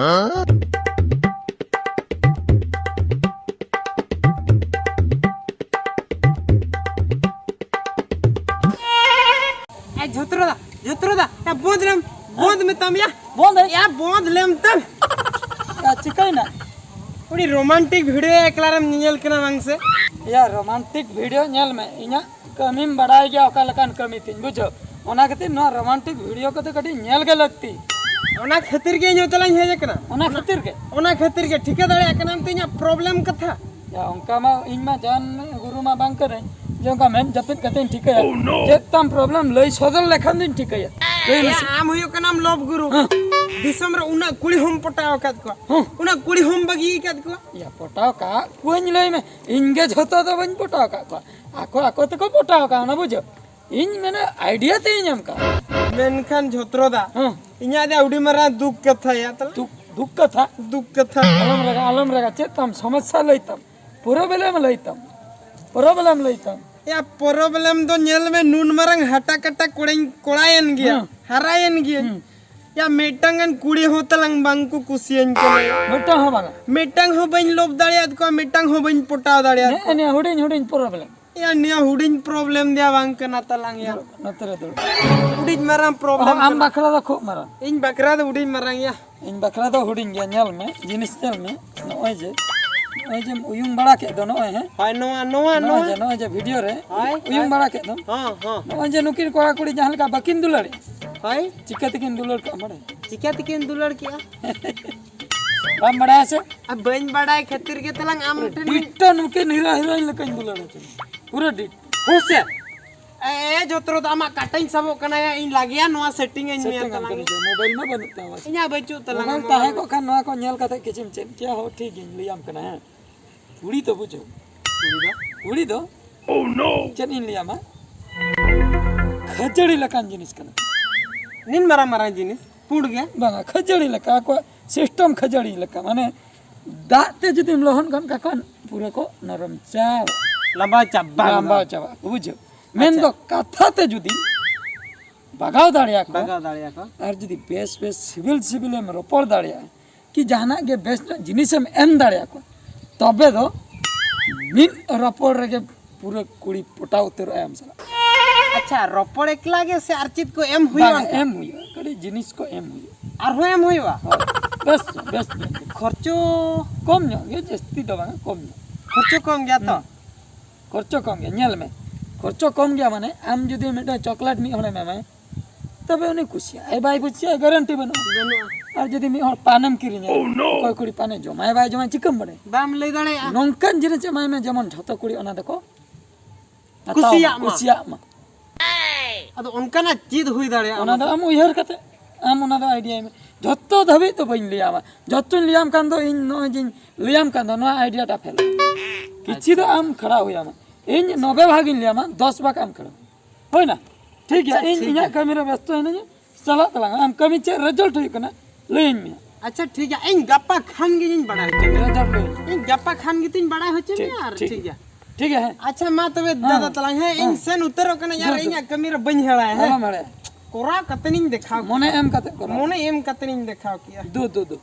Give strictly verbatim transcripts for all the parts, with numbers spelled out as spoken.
ᱮ ᱡᱷᱚᱛᱨᱚ ᱫᱟ, ᱡᱷᱚᱛᱨᱚ ᱫᱟ, ᱮ ᱵᱚᱸᱫᱽ ᱞᱮᱢ, ᱵᱚᱸᱫᱽ ᱢᱮᱛᱟᱢ ᱭᱟ᱾ ᱵᱚᱸᱫᱽ ᱮ? ᱮ ᱵᱚᱸᱫᱽ ᱞᱮᱢ ᱛᱟᱢ᱾ ᱪᱤᱠᱟᱹᱭᱮᱱᱟ? ᱩᱱᱤ ᱨᱳᱢᱟᱱᱴᱤᱠ ᱵᱷᱤᱰᱤᱭᱳ ᱮᱠᱞᱟ ᱨᱮᱢ ᱧᱮᱧᱮᱞ ᱠᱟᱱᱟ ᱵᱟᱝ ᱥᱮ? ᱭᱟ, ᱨᱳᱢᱟᱱᱴᱤᱠ ᱵᱷᱤᱰᱤᱭᱳ ᱧᱮᱞ ᱢᱮ, ᱤᱧᱟᱹᱜ ᱠᱟᱹᱢᱤᱢ ᱵᱟᱲᱟᱭ ᱜᱮᱭᱟ ᱚᱠᱟ ᱞᱮᱠᱟᱱ ᱠᱟᱹᱢᱤ ᱛᱤᱧ, ᱵᱩᱡᱷᱟᱹᱣ? ᱚᱱᱟ ᱠᱷᱟᱹᱛᱤᱨ ᱱᱚᱣᱟ ᱨᱳᱢᱟᱱᱴᱤᱠ ᱵᱷᱤᱰᱤᱭᱳ ᱠᱚᱫᱚ ᱠᱟᱹᱴᱤᱡ ᱧᱮᱞ ᱜᱮ ᱞᱟᱹᱠᱛᱤ᱾ ᱚᱱᱟ ᱠᱷᱟᱹᱛᱤᱨ ᱜᱮ ᱤᱧ ᱦᱚᱸᱛᱟᱞᱟᱧ ᱦᱮᱡ ᱟᱠᱟᱱᱟ᱾ ᱚᱱᱟ ᱠᱷᱟᱹᱛᱤᱨ ᱜᱮ? ᱚᱱᱟ ᱠᱷᱟᱹᱛᱤᱨ ᱜᱮ, ᱴᱷᱤᱠᱟᱹ ᱫᱟᱲᱮᱭᱟᱜ ᱠᱟᱱᱟᱢ ᱛᱚ ᱤᱧᱟᱹᱜ ᱯᱨᱚᱵᱞᱮᱢ ᱠᱟᱛᱷᱟ᱾ ᱭᱟ, ᱚᱱᱠᱟ ᱢᱟ ᱤᱧ ᱢᱟ ᱡᱟᱦᱟᱱ ᱜᱩᱨᱩ ᱢᱟ ᱵᱟᱝ ᱠᱟᱹᱱᱟᱹᱧ ᱡᱮ ᱚᱱᱠᱟ ᱢᱮᱫ ᱡᱟᱹᱯᱤᱫ ᱠᱟᱛᱮᱧ ᱴᱷᱤᱠᱟᱹᱭᱟ᱾ Oh, no! ᱪᱮᱫ ᱛᱟᱢ ᱯᱨᱚᱵᱞᱮᱢ, ᱞᱟᱹᱭ ᱥᱚᱫᱚᱨ ᱞᱮᱠᱷᱟᱱ ᱫᱩᱧ ᱴᱷᱤᱠᱟᱹᱭᱟ᱾ ᱞᱟᱹᱭ ᱮᱭᱟ, ᱢᱮᱥᱮ᱾ ᱟᱢ ᱦᱩᱭᱩᱜ ᱠᱟᱱᱟᱢ ᱞᱚᱵ ᱜᱩᱨᱩ᱾ ᱦᱮᱸ᱾ ᱫᱤᱥᱚᱢ ᱨᱮ ᱩᱱᱟᱹᱜ ᱠᱩᱲᱤ ᱦᱚᱸᱢ ᱯᱚᱴᱟᱣ ᱟᱠᱟᱫ ᱠᱚᱣᱟ, ᱦᱮᱸ᱾ ᱩᱱᱟᱹᱜ ᱠᱩᱲᱤ ᱦᱚᱸᱢ ᱵᱟᱹᱜᱤ ᱟᱠᱟᱫ ᱠᱚᱣᱟ᱾ ᱭᱟ, ᱯᱚᱴᱟᱣ ᱠᱟᱜ ᱠᱚᱣᱟᱧ, ᱞᱟᱹᱭ ᱢᱮ, ᱤᱧ ᱜᱮ ᱡᱷᱚᱛᱚ ᱫᱚ ᱵᱟᱹᱧ ᱯᱚᱴᱟᱣ ᱟᱠᱟᱫ ᱠᱚᱣᱟ, ᱟᱠᱚ ᱟᱠᱚ ᱛᱮᱠᱚ ᱯᱚᱴᱟᱣ ᱟᱠᱟᱫ, ᱚᱱᱟ ᱵᱩᱡᱷᱟᱹᱣ᱾ ᱤᱧ ᱢᱮᱱᱟ ᱟᱭᱰᱤᱭᱟ ᱛᱮ ᱤᱧ ᱮᱢ ᱠᱟᱜ᱾ ᱢᱮᱱᱠᱷᱟᱱ ᱡᱷᱚᱛᱨᱚ ᱫᱟ, ᱦᱮᱸ᱾ ᱤᱧᱟᱹᱜ ᱫᱚ ᱟᱹᱰᱤ ᱢᱟᱨᱟᱝ ᱫᱩᱠ ᱠᱟᱛᱷᱟ ᱭᱟ ᱛᱟᱦᱞᱮ᱾ ᱫᱩᱠ, ᱫᱩᱠ ᱠᱟᱛᱷᱟ? ᱫᱩᱠ ᱠᱟᱛᱷᱟ᱾ ᱟᱞᱚᱢ ᱨᱟᱜᱟ, ᱟᱞᱚᱢ ᱨᱟᱜᱟ, ᱪᱮᱫ ᱛᱟᱢ ᱥᱚᱢᱚᱥᱥᱟ ᱞᱟᱹᱭ ᱛᱟᱢ, ᱯᱨᱚᱵᱞᱮᱢ ᱞᱟᱹᱭ ᱛᱟᱢ, ᱯᱨᱚᱵᱞᱮᱢ ᱞᱟᱹᱭ ᱛᱟᱢ᱾ ᱭᱟ, ᱯᱨᱚᱵᱞᱮᱢ ᱫᱚ ᱧᱮᱞ ᱢᱮ, ᱱᱩᱱ ᱢᱟᱨᱟᱝ ᱦᱟᱴᱟ ᱠᱟᱴᱟ ᱠᱚᱲᱟᱧ, ᱠᱚᱲᱟᱭᱮᱱ ᱜᱮᱭᱟ, ᱦᱮᱸ᱾ ᱦᱟᱨᱟᱭᱮᱱ ᱜᱤᱭᱟᱹᱧ᱾ ᱦᱮᱸ᱾ ᱭᱟ, ᱢᱤᱫᱴᱟᱝ ᱜᱟᱱ ᱠᱩᱲᱤ ᱦᱚᱸ ᱛᱟᱞᱟᱝ ᱵᱟᱝ ᱠᱚ ᱠᱩᱥᱤᱭᱟᱹᱧ ᱠᱟᱱᱟ᱾ ᱢᱤᱫᱴᱟᱝ ᱦᱚᱸ ᱵᱟᱝᱟ? ᱢᱤᱫᱴᱟᱝ ᱦᱚᱸ ᱵᱟᱹᱧ ᱞᱚᱵ ᱫᱟᱲᱮᱭᱟᱫ ᱠᱚᱣᱟ, ᱢᱤᱫᱴᱟᱝ ᱦᱚᱸ ᱵᱟᱹᱧ ᱯᱚᱴᱟᱣ ᱫᱟᱲᱮᱭᱟᱫ ᱱᱮᱜᱼᱮ ᱠᱚᱣᱟ᱾ ᱱᱤᱭᱟᱹ ᱦᱩᱰᱤᱧ ᱦᱩᱰᱤᱧ ᱯᱨᱚᱵᱞᱮᱢ᱾ ᱭᱟ, ᱱᱤᱭᱟᱹ ᱦᱩᱰᱤᱧ ᱯᱨᱚᱵᱞᱮᱢ ᱫᱚᱭᱟ ᱵᱟᱝ ᱠᱟᱱᱟ ᱛᱟᱞᱟᱝ ᱭᱟ᱾ ᱱᱚᱛᱮ ᱨᱮ ᱫᱩᱲᱩᱵ᱾ ᱦᱩᱰᱤᱧ ᱢᱟᱨᱟᱝ ᱯᱨᱚᱵᱞᱮᱢ ᱚ, ᱟᱢ ᱠᱟᱱᱟ᱾ ᱵᱟᱠᱷᱨᱟ ᱫᱚ ᱠᱷᱩᱵ ᱢᱟᱨᱟᱝ᱾ ᱤᱧ ᱵᱟᱠᱷᱨᱟ ᱫᱚ ᱦᱩᱰᱤᱧ ᱢᱟᱨᱟᱝ ᱭᱟ᱾ ᱤᱧ ᱵᱟᱠᱷᱨᱟ ᱫᱚ ᱦᱩᱰᱤᱧ ᱜᱮᱭᱟ, ᱧᱮᱞ ᱢᱮ, ᱡᱤᱱᱤᱥ ᱧᱮᱞ ᱢᱮ᱾ ᱱᱚᱜᱼᱚᱭ ᱡᱮ, ᱱᱚᱜᱼᱚᱭ ᱡᱮᱢ ᱩᱭᱩᱝ ᱵᱟᱲᱟ ᱠᱮᱫ ᱫᱚ, ᱱᱚᱜᱼᱚᱭ, ᱦᱮᱸ? ᱦᱳᱭ, ᱱᱚᱣᱟ, ᱱᱚᱣᱟ, ᱱᱚᱜᱼᱚᱭ ᱱᱚᱣᱟ᱾ ᱡᱮ, ᱱᱚᱜᱼᱚᱭ ᱡᱮ ᱵᱷᱤᱰᱤᱭᱳ ᱨᱮ ᱦᱳᱭ, ᱩᱭᱩᱝ ᱦᱳᱭ᱾ ᱵᱟᱲᱟ ᱠᱮᱫ ᱫᱚᱢ᱾ ᱦᱚᱸ, ᱦᱚᱸ᱾ ᱱᱚᱜᱼᱚᱭ ᱡᱮ ᱱᱩᱠᱤᱱ ᱠᱚᱲᱟ ᱠᱩᱲᱤ ᱡᱟᱦᱟᱸ ᱞᱮᱠᱟ ᱵᱟᱹᱠᱤᱱ ᱫᱩᱞᱟᱹᱲᱮᱜᱼᱟ᱾ ᱦᱳᱭ᱾ ᱪᱤᱠᱟᱹ ᱛᱮᱠᱤᱱ ᱫᱩᱞᱟᱹᱲ ᱠᱟᱜᱼᱟ, ᱵᱟᱲᱟᱭ? ᱪᱤᱠᱟᱹ ᱛᱮᱠᱤᱱ ᱫᱩᱞᱟᱹᱲ ᱠᱮᱜᱼᱟ? ᱵᱟᱢ ᱵᱟᱲᱟᱭᱟ ᱥᱮ? ᱟᱨ ᱵᱟᱹᱧ ᱵᱟᱲᱟᱭ ᱠᱷᱟᱹᱛᱤᱨ ᱜᱮ ᱛᱟᱞᱟᱝ ᱟᱢ ᱴᱷᱮᱱ ᱤᱧ ᱰᱤᱴᱴᱚ ᱱᱩᱠᱤᱱ ᱦᱤᱨᱳ ᱦᱤᱨᱳᱭᱤᱱ ᱞᱮᱠᱟᱧ ᱫᱩᱞᱟᱹᱲ ᱟᱹᱠᱤᱱᱟ᱾ ᱯᱩᱨᱟᱹ ᱰᱤᱴ᱾ ᱦᱩᱸ ᱥᱮ? ᱮ, ᱮ, ᱡᱚᱛᱨᱚ ᱫᱚ ᱟᱢᱟᱜ ᱠᱟᱴᱟᱧ ᱥᱟᱵᱚᱜ ᱠᱟᱱᱟ ᱭᱟ, ᱤᱧ ᱞᱟᱜᱮᱭᱟ ᱱᱚᱣᱟ ᱥᱮᱴᱤᱝ ᱟᱹᱧ ᱢᱮ ᱥᱮᱴᱤᱝ ᱟᱢ ᱛᱟᱞᱟᱝ᱾ ᱠᱟᱹᱴᱤᱡ, ᱢᱳᱵᱟᱭᱤᱞ ᱢᱟ ᱵᱟᱹᱱᱩᱜ ᱛᱟᱢᱟ᱾ ᱤᱧᱟᱹᱜ ᱵᱟᱹᱪᱩᱜ ᱛᱟᱞᱟᱝᱟ ᱢᱳᱵᱟᱭᱤᱞ ᱢᱳᱵᱟᱭᱤᱞ᱾ ᱛᱟᱦᱮᱸ ᱠᱚᱜ ᱠᱷᱟᱱ ᱱᱚᱣᱟ ᱠᱚ ᱧᱮᱞ ᱠᱟᱛᱮ ᱠᱤᱪᱷᱩᱢ ᱪᱮᱫ ᱠᱮᱭᱟ᱾ ᱦᱳ, ᱴᱷᱤᱠ ᱜᱤᱧ ᱞᱟᱹᱭᱟᱢ ᱠᱟᱱᱟ, ᱦᱮᱸ᱾ ᱠᱩᱲᱤ ᱫᱚ ᱵᱩᱡᱷᱟᱹᱣ᱾ ᱠᱩᱲᱤ ᱫᱚ? ᱠᱩᱲᱤ ᱫᱚ ᱪᱮᱫ ᱤᱧ ᱞᱟᱹᱭᱟᱢᱟ? ᱠᱷᱟᱹᱡᱟᱹᱲᱤ ᱞᱮᱠᱟᱱ ᱡᱤᱱᱤᱥ ᱠᱟᱱᱟ᱾ ᱱᱤᱱ ᱢᱟᱨᱟᱝ ᱢᱟᱨᱟᱝ ᱡᱤᱱᱤᱥ, ᱯᱩᱸᱰ ᱜᱮ? ᱵᱟᱝᱟ, ᱠᱷᱟᱹᱡᱟᱹᱲᱤ ᱞᱮᱠᱟ, ᱟᱠᱚᱣᱟᱜ ᱥᱤᱥᱴᱮᱢ ᱠᱷᱟᱹᱡᱟᱹᱲᱤ ᱞᱮᱠᱟ, ᱢᱟᱱᱮ ᱫᱟᱜ ᱛᱮ ᱡᱩᱫᱤᱢ ᱞᱚᱦᱚᱫ ᱜᱚᱫ ᱠᱟᱜ ᱠᱷᱟᱱ ᱯᱩᱨᱟᱹ ᱠᱚ ᱱᱚᱨᱚᱢ ᱪᱟᱵᱟᱜᱼᱟ᱾ ᱞᱟᱸᱵᱟᱣ ᱪᱟᱵᱟ᱾ ᱞᱟᱸᱵᱟᱣ ᱪᱟᱵᱟᱜᱼᱟ, ᱵᱩᱡᱷᱟᱹᱣ? ᱟᱪᱪᱷᱟ᱾ ᱢᱮᱱᱫᱚ ᱠᱟᱛᱷᱟ ᱛᱮ ᱡᱩᱫᱤ ᱵᱟᱜᱟᱣ ᱫᱟᱲᱮᱭᱟᱠᱚᱣᱟ, ᱵᱟᱜᱟᱣ ᱫᱟᱲᱮᱭᱟᱠᱚᱣᱟ᱾ ᱟᱨ ᱡᱩᱫᱤ ᱵᱮᱥ ᱵᱮᱥ ᱥᱤᱵᱤᱞ ᱥᱤᱵᱤᱞᱮᱢ ᱨᱚᱯᱚᱲ ᱫᱟᱲᱮᱭᱟᱜᱼᱟ, ᱠᱤ ᱡᱟᱦᱟᱱᱟᱜ ᱜᱮ ᱵᱮᱥ ᱧᱚᱜ ᱡᱤᱱᱤᱥᱮᱢ ᱮᱢ ᱫᱟᱲᱮᱭᱟᱠᱚᱣᱟ, ᱛᱚᱵᱮ ᱫᱚ ᱢᱤᱫ ᱨᱚᱯᱚᱲ ᱨᱮᱜᱮ ᱯᱩᱨᱟᱹ ᱠᱩᱲᱤ ᱯᱚᱴᱟᱣ ᱩᱛᱟᱹᱨᱚᱜᱼᱟᱭ ᱟᱢ ᱥᱟᱞᱟᱜ᱾ ᱟᱪᱪᱷᱟ, ᱨᱚᱯᱚᱲ ᱮᱠᱞᱟ ᱜᱮ ᱥᱮ ᱟᱨ ᱪᱮᱫ ᱠᱚ ᱮᱢ ᱦᱩᱭᱩᱜᱼᱟ? ᱵᱟᱝ, ᱮᱢ ᱦᱩᱭᱩᱜᱼᱟ, ᱠᱟᱹᱴᱤᱡ ᱡᱤᱱᱤᱥ ᱠᱚ ᱮᱢ ᱦᱩᱭᱩᱜᱼᱟ᱾ ᱟᱨᱦᱚᱸ ᱮᱢ ᱦᱩᱭᱩᱜᱼᱟ? ᱦᱳᱭ, ᱵᱮᱥ ᱧᱚᱜ, ᱵᱮᱥ ᱧᱚᱜ᱾ ᱠᱷᱚᱨᱪᱚ? ᱠᱚᱢ ᱧᱚᱜ ᱜᱮ, ᱡᱟᱹᱥᱛᱤ ᱫᱚ ᱵᱟᱝᱟ, ᱠᱚᱢ ᱧᱚᱜ᱾ ᱠᱷᱚᱨᱪᱚ ᱠᱚᱢ ᱜᱮᱭᱟ ᱛᱚ? ᱦᱩᱸ᱾ ᱠᱷᱚᱨᱪᱚ ᱠᱚᱢ ᱜᱮᱭᱟ, ᱧᱮᱞ ᱢᱮ, ᱠᱷᱚᱨᱪᱚ ᱠᱚᱢ ᱜᱮᱭᱟ ᱢᱟᱱᱮ, ᱟᱢ ᱡᱩᱫᱤ ᱢᱤᱫᱴᱟᱝ ᱪᱚᱠᱞᱮᱴ ᱢᱤᱫ ᱦᱚᱲᱮᱢ ᱮᱢᱟᱭᱟ, ᱛᱚᱵᱮ ᱩᱱᱤ ᱠᱩᱥᱤᱭᱟᱜᱼᱟᱭ, ᱵᱟᱭ ᱠᱩᱥᱤᱭᱟᱜᱼᱟ, ᱜᱟᱨᱮᱱᱴᱤ ᱵᱟᱹᱱᱩᱜᱼᱟ᱾ ᱵᱟᱹᱱᱩᱜᱼᱟ᱾ ᱟᱨ ᱡᱩᱫᱤ ᱢᱤᱫ ᱦᱚᱲ ᱯᱟᱱᱮᱢ ᱠᱤᱨᱤᱧᱟ, ᱚᱠᱚᱭ ᱠᱩᱲᱤ ᱯᱟᱱᱮ ᱡᱚᱢᱟᱭ ᱵᱟᱭ ᱡᱚᱢᱟᱭ ᱪᱤᱠᱟᱹᱢ ᱵᱟᱲᱟᱭᱟ? ᱵᱟᱢ ᱞᱟᱹᱭ ᱫᱟᱲᱮᱭᱟᱜᱼᱟ᱾ ᱱᱚᱝᱠᱟᱱ ᱡᱤᱱᱤᱥ ᱮᱢᱟᱭ ᱢᱮ ᱡᱮᱢᱚᱱ ᱡᱷᱚᱛᱚ ᱠᱩᱲᱤ ᱚᱱᱟ ᱫᱚᱠᱚ ᱦᱟᱛᱟᱣ ᱢᱟ, ᱠᱩᱥᱤᱭᱟᱜ ᱢᱟ᱾ ᱠᱩᱥᱤᱭᱟᱜ ᱢᱟ᱾ ᱟᱫᱚ ᱚᱱᱠᱟᱱᱟᱜ ᱪᱮᱫ ᱦᱩᱭ ᱫᱟᱲᱮᱭᱟᱜᱼᱟ ᱚᱱᱟ ᱚᱱᱟ ᱫᱚ ᱫᱚ? ᱟᱢ ᱩᱭᱦᱟᱹᱨ ᱠᱟᱛᱮ ᱟᱢ ᱚᱱᱟ ᱫᱚ ᱟᱭᱰᱤᱭᱟᱭ ᱢᱮ᱾ ᱡᱷᱚᱛᱚ ᱫᱷᱟᱹᱵᱤᱡ ᱫᱚ ᱵᱟᱹᱧ ᱞᱟᱹᱭᱟᱢᱟ, ᱡᱷᱚᱛᱚᱧ ᱞᱟᱹᱭᱟᱢ ᱠᱷᱟᱱ ᱫᱚ ᱤᱧ ᱱᱚᱜᱼᱚᱭ ᱡᱮᱧ ᱞᱟᱹᱭᱟᱢ ᱠᱷᱟᱱ ᱫᱚ ᱱᱚᱣᱟ ᱟᱭᱰᱤᱭᱟᱴᱟ ᱯᱷᱮᱞ᱾ ᱠᱤᱪᱷᱤ ᱫᱚ ᱟᱪᱪᱷᱟ᱾ ᱟᱢ ᱠᱷᱟᱲᱟ ᱦᱩᱭᱟᱢᱟ᱾ ᱤᱧ ᱱᱚᱵᱮ ᱵᱷᱟᱜᱽ ᱤᱧ ᱞᱟᱹᱭᱟᱢᱟ, ᱫᱚᱥ ᱵᱷᱟᱜᱽ ᱟᱢ ᱠᱷᱟᱲᱟ᱾ ᱦᱩᱭᱱᱟ? ᱴᱷᱤᱠ ᱜᱮᱭᱟ, ᱟᱪᱪᱷᱟ, ᱤᱧ ᱴᱷᱤᱠ ᱤᱧᱟᱹᱜ ᱜᱮᱭᱟ᱾ ᱠᱟᱹᱢᱤ ᱨᱮ ᱵᱮᱥᱛᱚ ᱦᱤᱱᱟᱹᱧᱟ, ᱪᱟᱞᱟᱜ ᱛᱟᱞᱟᱝ᱾ ᱟᱢ ᱠᱟᱹᱢᱤ ᱪᱮᱫ ᱨᱮᱡᱟᱞᱴ ᱦᱩᱭᱩᱜ ᱠᱟᱱᱟ ᱞᱟᱹᱭᱟᱹᱧ ᱢᱮ᱾ ᱟᱪᱪᱷᱟ, ᱴᱷᱤᱠ ᱜᱮᱭᱟ, ᱤᱧ ᱜᱟᱯᱟ ᱠᱷᱟᱱ ᱜᱮ ᱤᱧ ᱵᱟᱲᱟᱭ ᱦᱚᱪᱚ ᱢᱮᱭᱟ᱾ ᱨᱮᱡᱟᱞᱴ ᱞᱟᱹᱭᱟᱹᱧ ᱢᱮ᱾ ᱤᱧ ᱜᱟᱯᱟ ᱠᱷᱟᱱ ᱜᱮᱛᱤᱧ ᱵᱟᱲᱟᱭ ᱦᱚᱪᱚ ᱴᱷᱤᱠ, ᱢᱮᱭᱟ ᱟᱨ ᱴᱷᱤᱠ᱾ ᱴᱷᱤᱠ ᱜᱮᱭᱟ᱾ ᱴᱷᱤᱠ ᱜᱮᱭᱟ, ᱦᱮᱸ᱾ ᱟᱪᱪᱷᱟ, ᱢᱟ ᱛᱚᱵᱮ ᱦᱮᱸ᱾ ᱫᱟᱫᱟ ᱛᱟᱞᱟᱝ, ᱦᱮᱸ, ᱤᱧ ᱦᱮᱸ, ᱥᱮᱱ ᱩᱛᱟᱹᱨᱚᱜ ᱠᱟᱹᱱᱟᱹᱧ ᱟᱨ ᱦᱮᱸ᱾ ᱤᱧᱟᱹᱜ ᱠᱟᱹᱢᱤ ᱨᱮ ᱵᱟᱹᱧ ᱦᱮᱲᱟᱭᱟ, ᱦᱮᱸ᱾ ᱟᱞᱚᱢ ᱦᱮᱲᱟᱭᱟ᱾ ᱠᱚᱨᱟᱣ ᱠᱟᱛᱮᱱᱤᱧ ᱫᱮᱠᱷᱟᱣ ᱢᱚᱱᱮ ᱠᱮᱭᱟ᱾ ᱮᱢ ᱠᱟᱛᱮ ᱠᱚᱨᱟᱣ᱾ ᱢᱚᱱᱮ ᱮᱢ ᱠᱟᱛᱮᱱᱤᱧ ᱫᱮᱠᱷᱟᱣ ᱠᱮᱭᱟ᱾ ᱫᱩ, ᱫᱩ, ᱫᱩ᱾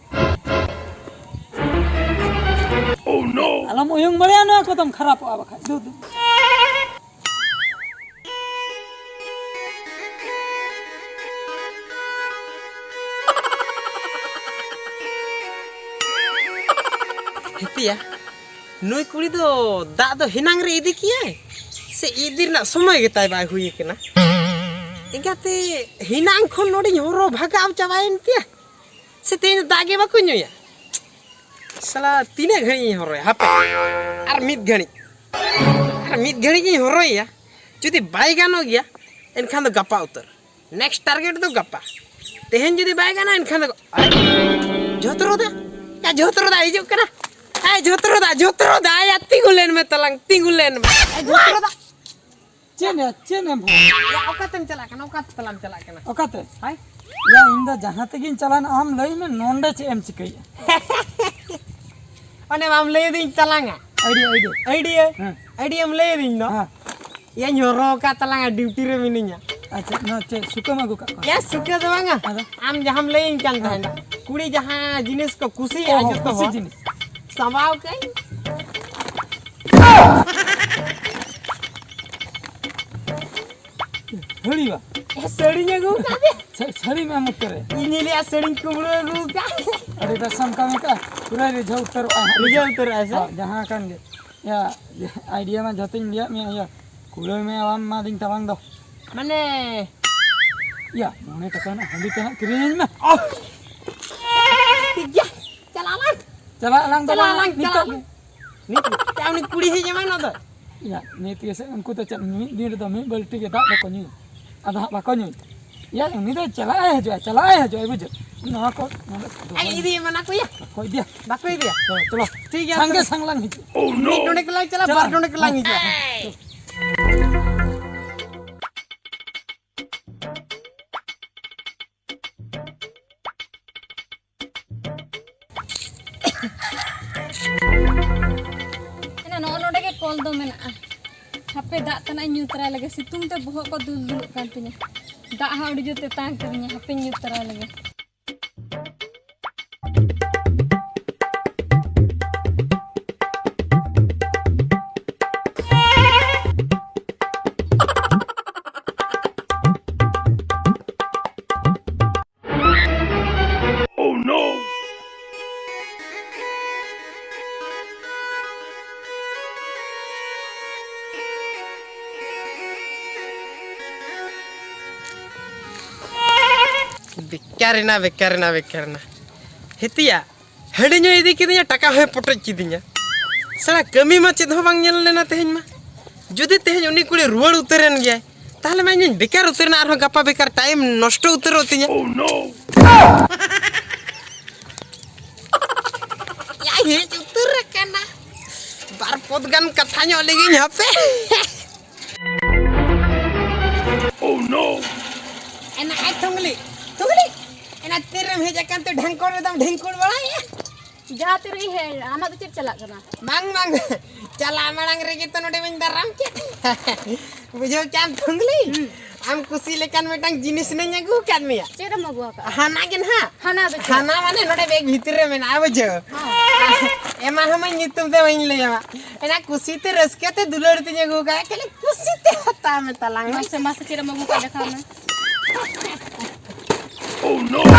ᱟᱞᱚᱢ ᱩᱭᱩᱝ ᱵᱟᱲᱟᱭᱟ, ᱱᱚᱣᱟ ᱠᱚᱫᱚᱢ ᱠᱷᱟᱨᱟᱯᱚᱜᱼᱟ ᱵᱟᱠᱷᱟᱡ᱾ ᱫᱩ, ᱫᱩ᱾ ᱦᱮᱛᱤᱭᱟ, ᱱᱩᱭ ᱠᱩᱲᱤ ᱫᱚ ᱫᱟᱜ ᱫᱚ ᱦᱮᱱᱟᱝ ᱨᱮ ᱤᱫᱤ ᱠᱮᱭᱟᱭ, ᱥᱮ ᱤᱫᱤ ᱨᱮᱱᱟᱜ ᱥᱚᱢᱚᱭ ᱜᱮᱛᱟᱭ ᱵᱟᱭ ᱦᱩᱭ ᱟᱠᱟᱱᱟ? ᱮᱸᱜᱟᱛᱮ, ᱦᱮᱱᱟᱝ ᱠᱷᱚᱱ ᱱᱚᱰᱮᱧ ᱦᱚᱨᱚ ᱵᱷᱟᱜᱟᱣ ᱪᱟᱵᱟᱭᱮᱱ ᱛᱮᱭᱟ, ᱥᱮ ᱛᱮᱦᱮᱧ ᱫᱚ ᱫᱟᱜ ᱜᱮ ᱵᱟᱠᱚ ᱧᱩᱭᱟ? ᱥᱟᱞᱟ, ᱛᱤᱱᱟᱹᱜ ᱜᱷᱟᱹᱲᱤᱡ ᱤᱧ ᱦᱚᱨᱚᱭᱟ? ᱦᱟᱯᱮ, ᱟᱨ ᱢᱤᱫ ᱜᱷᱟᱹᱲᱤᱡ, ᱟᱨ ᱢᱤᱫ ᱜᱷᱟᱹᱲᱤᱡ ᱤᱧ ᱦᱚᱨᱚᱭᱮᱭᱟ᱾ ᱡᱩᱫᱤ ᱵᱟᱭ ᱜᱟᱱᱚᱜ ᱜᱮᱭᱟ, ᱮᱱᱠᱷᱟᱱ ᱫᱚ ᱜᱟᱯᱟ ᱩᱛᱟᱹᱨ᱾ ᱱᱮᱠᱥᱴ ᱴᱟᱨᱜᱮᱴ ᱫᱚ ᱜᱟᱯᱟ᱾ ᱛᱮᱦᱮᱧ ᱡᱩᱫᱤ ᱵᱟᱭ ᱜᱟᱱᱟ, ᱮᱱᱠᱷᱟᱱ ᱫᱚ, ᱟᱭ, ᱡᱷᱚᱛᱨᱚ ᱫᱟ, ᱭᱟ, ᱡᱷᱚᱛᱨᱚ ᱫᱟ ᱦᱤᱡᱩᱜ ᱠᱟᱱᱟ᱾ ᱟᱭ, ᱡᱷᱚᱛᱨᱚ ᱫᱟ, ᱡᱷᱚᱛᱨᱚ ᱫᱟ, ᱭᱟ, ᱛᱤᱸᱜᱩ ᱞᱮᱱ ᱢᱮ ᱛᱟᱞᱟᱝ, ᱛᱤᱸᱜᱩ ᱞᱮᱱ ᱢᱮ᱾ ᱟᱭ, ᱡᱷᱚᱛᱨᱚ ᱫᱟ᱾ ᱪᱮᱫ ᱮ, ᱪᱮᱫ ᱮᱢ ᱦᱚᱸ? ᱭᱟ, ᱚᱠᱟᱛᱮᱢ ᱪᱟᱞᱟᱜ ᱠᱟᱱᱟ? ᱚᱠᱟ ᱛᱟᱞᱟᱢ ᱪᱟᱞᱟᱜ ᱠᱟᱱᱟ? ᱚᱠᱟᱛᱮ? ᱦᱟᱭ? ᱭᱟ, ᱤᱧ ᱫᱚ ᱡᱟᱦᱟᱸ ᱛᱮᱜᱤᱧ ᱪᱟᱞᱟᱜ, ᱟᱢ ᱞᱟᱹᱭ ᱢᱮ, ᱱᱚᱸᱰᱮ ᱪᱮᱫ ᱮᱢ ᱪᱤᱠᱟᱹᱭᱮᱫᱼᱟ? ᱚᱱᱮ ᱢᱟᱢ ᱞᱟᱹᱭ ᱟᱹᱫᱤᱧ ᱛᱟᱞᱟᱝᱟ᱾ Idea, idea. ᱟᱭᱰᱤᱭᱟ᱾ ᱦᱮᱸ᱾ ᱟᱭᱰᱤᱭᱟᱢ ᱞᱟᱹᱭ ᱟᱹᱫᱤᱧ ᱫᱚ᱾ ᱦᱮᱸ᱾ ᱭᱟᱧ ᱦᱚᱨᱚ ᱟᱠᱟᱫ ᱛᱟᱞᱟᱝᱟ, ᱰᱤᱭᱩᱴᱤ ᱨᱮ ᱢᱤᱱᱟᱹᱧᱟ᱾ ᱟᱪᱪᱷᱟ, ᱱᱚᱣᱟ ᱪᱮᱫ ᱥᱩᱠᱟᱹᱢ ᱟᱹᱜᱩ ᱠᱟᱜ ᱠᱚᱣᱟ? ᱭᱟ, ᱥᱩᱠᱟᱹ ᱫᱚ ᱵᱟᱝᱟ᱾ ᱟᱫᱚ? ᱟᱢ ᱡᱟᱦᱟᱸᱢ ᱞᱟᱹᱭᱟᱹᱧ ᱠᱟᱱ ᱦᱮᱸ᱾ ᱛᱟᱦᱮᱱᱟ᱾ ᱠᱩᱲᱤ ᱡᱟᱦᱟᱸ ᱡᱤᱱᱤᱥ ᱠᱚ ᱠᱩᱥᱤᱭᱟᱜᱼᱟ ᱚ, ᱡᱚᱛᱚ ᱠᱩᱥᱤ ᱦᱚᱲ᱾ ᱡᱤᱱᱤᱥ᱾ ᱥᱟᱢᱵᱟᱣ ᱠᱟᱹᱧ᱾ ᱥᱟᱹᱲᱤ ᱵᱟ? ᱮ, ᱥᱟᱹᱲᱤᱧ ᱟᱹᱜᱩ ᱟᱠᱟᱫ ᱢᱮᱭᱟ᱾ ᱥᱟᱹ-, ᱥᱟᱹᱲᱤ ᱢᱮ ᱢᱩᱠᱛᱚ ᱨᱮ᱾ ᱤᱧ ᱞᱟᱹᱭᱟ ᱥᱟᱹᱲᱤᱧ ᱠᱩᱢᱵᱽᱲᱩ ᱟᱹᱜᱩ ᱟᱠᱟᱫ᱾ ᱟᱹᱰᱤ ᱵᱮᱥ ᱮᱢ ᱠᱟᱹᱢᱤ ᱠᱟᱜᱼᱟ᱾ ᱯᱩᱨᱟᱹ ᱨᱤᱡᱷᱟᱹᱣ ᱩᱛᱟᱹᱨᱚᱜᱼᱟ ᱦᱟᱸᱜ᱾ ᱨᱤᱡᱷᱟᱹᱣ ᱩᱛᱟᱹᱨᱚᱜᱼᱟ ᱥᱮ? ᱦᱚᱸ, ᱡᱟᱦᱟᱸ ᱠᱟᱱ ᱜᱮ᱾ ᱭᱟ, ᱟᱭᱰᱤᱭᱟ ᱢᱟ ᱡᱷᱚᱛᱚᱧ ᱞᱟᱹᱭᱟᱫ ᱢᱮᱭᱟ᱾ ᱭᱟ, ᱠᱩᱲᱟᱹᱣ ᱢᱮ, ᱵᱟᱢ ᱮᱢᱟᱫᱤᱧ ᱛᱟᱵᱟᱝ ᱫᱚ᱾ ᱢᱟᱱᱮ? ᱭᱟ, ᱢᱚᱬᱮ ᱴᱟᱠᱟ ᱨᱮᱱᱟᱜ ᱦᱟᱺᱰᱤ ᱛᱮ ᱦᱟᱸᱜ ᱠᱤᱨᱤᱧᱟᱹᱧ ᱢᱮ᱾ ᱴᱷᱤᱠ ᱜᱮᱭᱟ, ᱪᱟᱞᱟᱜ ᱟᱞᱟᱝ᱾ ᱪᱟᱞᱟᱜ ᱟᱞᱟᱝ ᱫᱚ ᱪᱟᱞᱟᱜ ᱵᱟᱝ, ᱟᱞᱟᱝ, ᱱᱤᱛᱚᱜ ᱪᱟᱞᱟᱜ ᱜᱮ᱾ ᱟᱞᱟᱝ᱾ ᱱᱤᱛ ᱜᱮ᱾ ᱪᱟ, ᱩᱱᱤ ᱠᱩᱲᱤ ᱦᱮᱡ ᱮᱢᱟᱱ ᱟᱫᱚ᱾ ᱭᱟ, ᱱᱤᱛ ᱜᱮ ᱥᱮ, ᱩᱱᱠᱩ ᱫᱚ ᱪᱮᱫ ᱢᱤᱫ ᱫᱤᱱ ᱨᱮᱫᱚ ᱢᱤᱫ ᱵᱟᱹᱞᱴᱤ ᱜᱮ ᱫᱟᱜ ᱵᱟᱠᱚ ᱧᱩᱭᱟ᱾ ᱟᱫᱚ ᱦᱟᱸᱜ ᱵᱟᱠᱚ ᱧᱩᱭᱟ᱾ ᱭᱟ, ᱩᱱᱤ ᱫᱚ ᱪᱟᱞᱟᱜ ᱮ ᱦᱤᱡᱩᱜᱼᱟ, ᱪᱟᱞᱟᱜ ᱮ ᱦᱤᱡᱩᱜᱼᱟ, ᱵᱩᱡᱷᱟᱹᱣ? ᱱᱚᱣᱟ ᱠᱚ ᱱᱚᱰᱮ ᱫᱚᱦᱚᱭ ᱟᱡ ᱢᱮ᱾ ᱤᱫᱤ ᱮᱢᱟᱱᱟ ᱠᱚ ᱭᱟ᱾ ᱵᱟᱠᱚ ᱤᱫᱤᱭᱟ᱾ ᱵᱟᱠᱚ ᱤᱫᱤᱭᱟ᱾ ᱛᱚ, ᱪᱚᱞᱚ᱾ ᱴᱷᱤᱠ ᱜᱮᱭᱟ, ᱥᱟᱸᱜᱮ ᱛᱚᱵᱮ᱾ ᱥᱟᱝ ᱞᱟᱝ ᱦᱤᱡᱩᱜᱼᱟ᱾ ᱢᱤᱫ ᱰᱚᱸᱰᱮ ᱜᱮᱞᱟᱝ ᱪᱟᱞᱟᱜᱼᱟ, ᱪᱟᱞᱟᱜ᱾ ᱵᱟᱨ ᱰᱚᱸᱰᱮ ᱜᱮᱞᱟᱝ ᱦᱤᱡᱩᱜᱼᱟ᱾ ᱮᱱᱟ ᱱᱚᱜᱼᱚ ᱱᱚᱰᱮ ᱜᱮ ᱠᱚᱞ ᱫᱚ ᱢᱮᱱᱟᱜᱼᱟ᱾ ᱦᱟᱯᱮ ᱫᱟᱜ ᱛᱟᱱᱟᱜ ᱤᱧ ᱧᱩ ᱛᱚᱨᱟᱭ ᱞᱮᱜᱮ, ᱥᱤᱛᱩᱝ ᱛᱮ ᱵᱚᱦᱚᱜ ᱠᱚ ᱫᱩᱞ ᱫᱩᱞᱩᱜ ᱠᱟᱱ ᱛᱤᱧᱟ᱾ ᱫᱟᱜ ᱦᱚᱸ ᱟᱹᱰᱤ ᱡᱳᱨ ᱛᱮᱛᱟᱝ ᱠᱟᱹᱫᱤᱧᱟ, ᱦᱟᱯᱮᱧ ᱧᱩ ᱛᱚᱨᱟᱭ ᱞᱮᱜᱮ᱾ ᱵᱮᱠᱟᱨ ᱮᱱᱟ, ᱵᱮᱠᱟᱨ ᱮᱱᱟ, ᱵᱮᱠᱟᱨ ᱮᱱᱟ᱾ ᱦᱮᱛᱤᱭᱟ, ᱦᱟᱺᱰᱤ ᱧᱩ ᱤᱫᱤ ᱠᱤᱫᱤᱧᱟ, ᱴᱟᱠᱟ ᱦᱚᱸᱭ ᱯᱚᱴᱚᱡ ᱠᱤᱫᱤᱧᱟ᱾ ᱥᱟᱞᱟ ᱠᱟᱹᱢᱤ ᱢᱟ ᱪᱮᱫ ᱦᱚᱸ ᱵᱟᱝ ᱧᱮᱞ ᱞᱮᱱᱟ ᱛᱮᱦᱮᱧ ᱢᱟ᱾ ᱡᱩᱫᱤ ᱛᱮᱦᱮᱧ ᱩᱱᱤ ᱠᱩᱲᱤ ᱨᱩᱣᱟᱹᱲ ᱩᱛᱟᱹᱨ ᱮᱱ ᱜᱮᱭᱟᱭ, ᱛᱟᱦᱞᱮ ᱢᱟ ᱤᱧᱤᱧ ᱵᱮᱠᱟᱨ ᱩᱛᱟᱹᱨ ᱮᱱᱟ, ᱟᱨᱦᱚᱸ ᱜᱟᱯᱟ ᱵᱮᱠᱟᱨ ᱴᱟᱭᱤᱢ ᱱᱚᱥᱴᱚ ᱩᱛᱟᱹᱨᱚᱜ ᱛᱤᱧᱟ᱾ ᱭᱟ, ᱦᱮᱡ ᱩᱛᱟᱹᱨ ᱟᱠᱟᱱᱟ᱾ ᱵᱟᱨ ᱯᱚᱫ ᱜᱟᱱ ᱠᱟᱛᱷᱟ ᱧᱚᱜ ᱞᱮᱜᱤᱧ ᱦᱟᱯᱮ᱾ Oh no! ᱮᱱᱟ ᱟᱭ ᱛᱷᱩᱝᱞᱤ, ᱛᱷᱩᱝᱞᱤ᱾ ᱮᱱᱟ ᱛᱤᱨᱮᱢ ᱦᱮᱡ ᱟᱠᱟᱱ ᱛᱮ ᱰᱷᱟᱝᱠᱚᱲ ᱨᱮᱫᱚᱢ ᱰᱷᱤᱝᱠᱩᱲ ᱵᱟᱲᱟᱭᱮᱫᱼᱟ? ᱡᱟᱦᱟᱸ ᱛᱤᱨᱮᱜᱮ ᱦᱮᱡ, ᱟᱢᱟᱜ ᱫᱚ ᱪᱮᱫ ᱪᱟᱞᱟᱜ ᱠᱟᱱᱟ? ᱵᱟᱝ, ᱵᱟᱝ, ᱪᱟᱞᱟᱜ ᱢᱟᱲᱟᱝ ᱨᱮᱜᱮ ᱛᱚ ᱱᱚᱰᱮ ᱢᱟᱧ ᱫᱟᱨᱟᱢ ᱠᱮᱫ᱾ ᱵᱩᱡᱷᱟᱹᱣ ᱠᱮᱫᱟᱢ ᱛᱷᱩᱝᱞᱤ? ᱦᱩᱸ᱾ ᱟᱢ ᱠᱩᱥᱤ ᱞᱮᱠᱟᱱ ᱢᱤᱫᱴᱟᱝ ᱡᱤᱱᱤᱥ ᱱᱟᱧ ᱟᱹᱜᱩ ᱟᱠᱟᱫ ᱢᱮᱭᱟ᱾ ᱪᱮᱫ ᱮᱢ ᱟᱹᱜᱩ ᱟᱠᱟᱫᱼᱟ? ᱦᱟᱱᱟ ᱜᱮ ᱱᱟᱦᱟᱜ᱾ ᱦᱟᱱᱟ ᱫᱚ ᱪᱮᱫ? ᱦᱟᱱᱟ ᱢᱟᱱᱮ ᱱᱚᱰᱮ ᱵᱮᱜᱽ ᱵᱷᱤᱛᱤᱨ ᱨᱮ ᱢᱮᱱᱟᱜᱼᱟ, ᱵᱩᱡᱷᱟᱹᱣ? ᱦᱮᱸ᱾ ᱮᱢᱟ ᱦᱟᱢᱟᱹᱧ, ᱧᱩᱛᱩᱢ ᱫᱚ ᱵᱟᱹᱧ ᱞᱟᱹᱭᱟᱢᱟ᱾ ᱮᱱᱟ ᱠᱩᱥᱤᱛᱮ ᱨᱟᱹᱥᱠᱟᱹᱛᱮ ᱫᱩᱞᱟᱹᱲ ᱛᱤᱧ ᱟᱹᱜᱩ ᱟᱠᱟᱫᱼᱟ, ᱠᱷᱟᱹᱞᱤ ᱠᱩᱥᱤᱛᱮ ᱦᱟᱛᱟᱣ ᱢᱮ ᱛᱟᱞᱟᱝ ᱢᱮ᱾ ᱢᱟᱥᱮ, ᱢᱟᱥᱮ, ᱪᱮᱫ ᱮᱢ ᱟᱹᱜᱩ ᱟᱠᱟᱫ ᱫᱮᱠᱷᱟᱣ ᱢᱮ᱾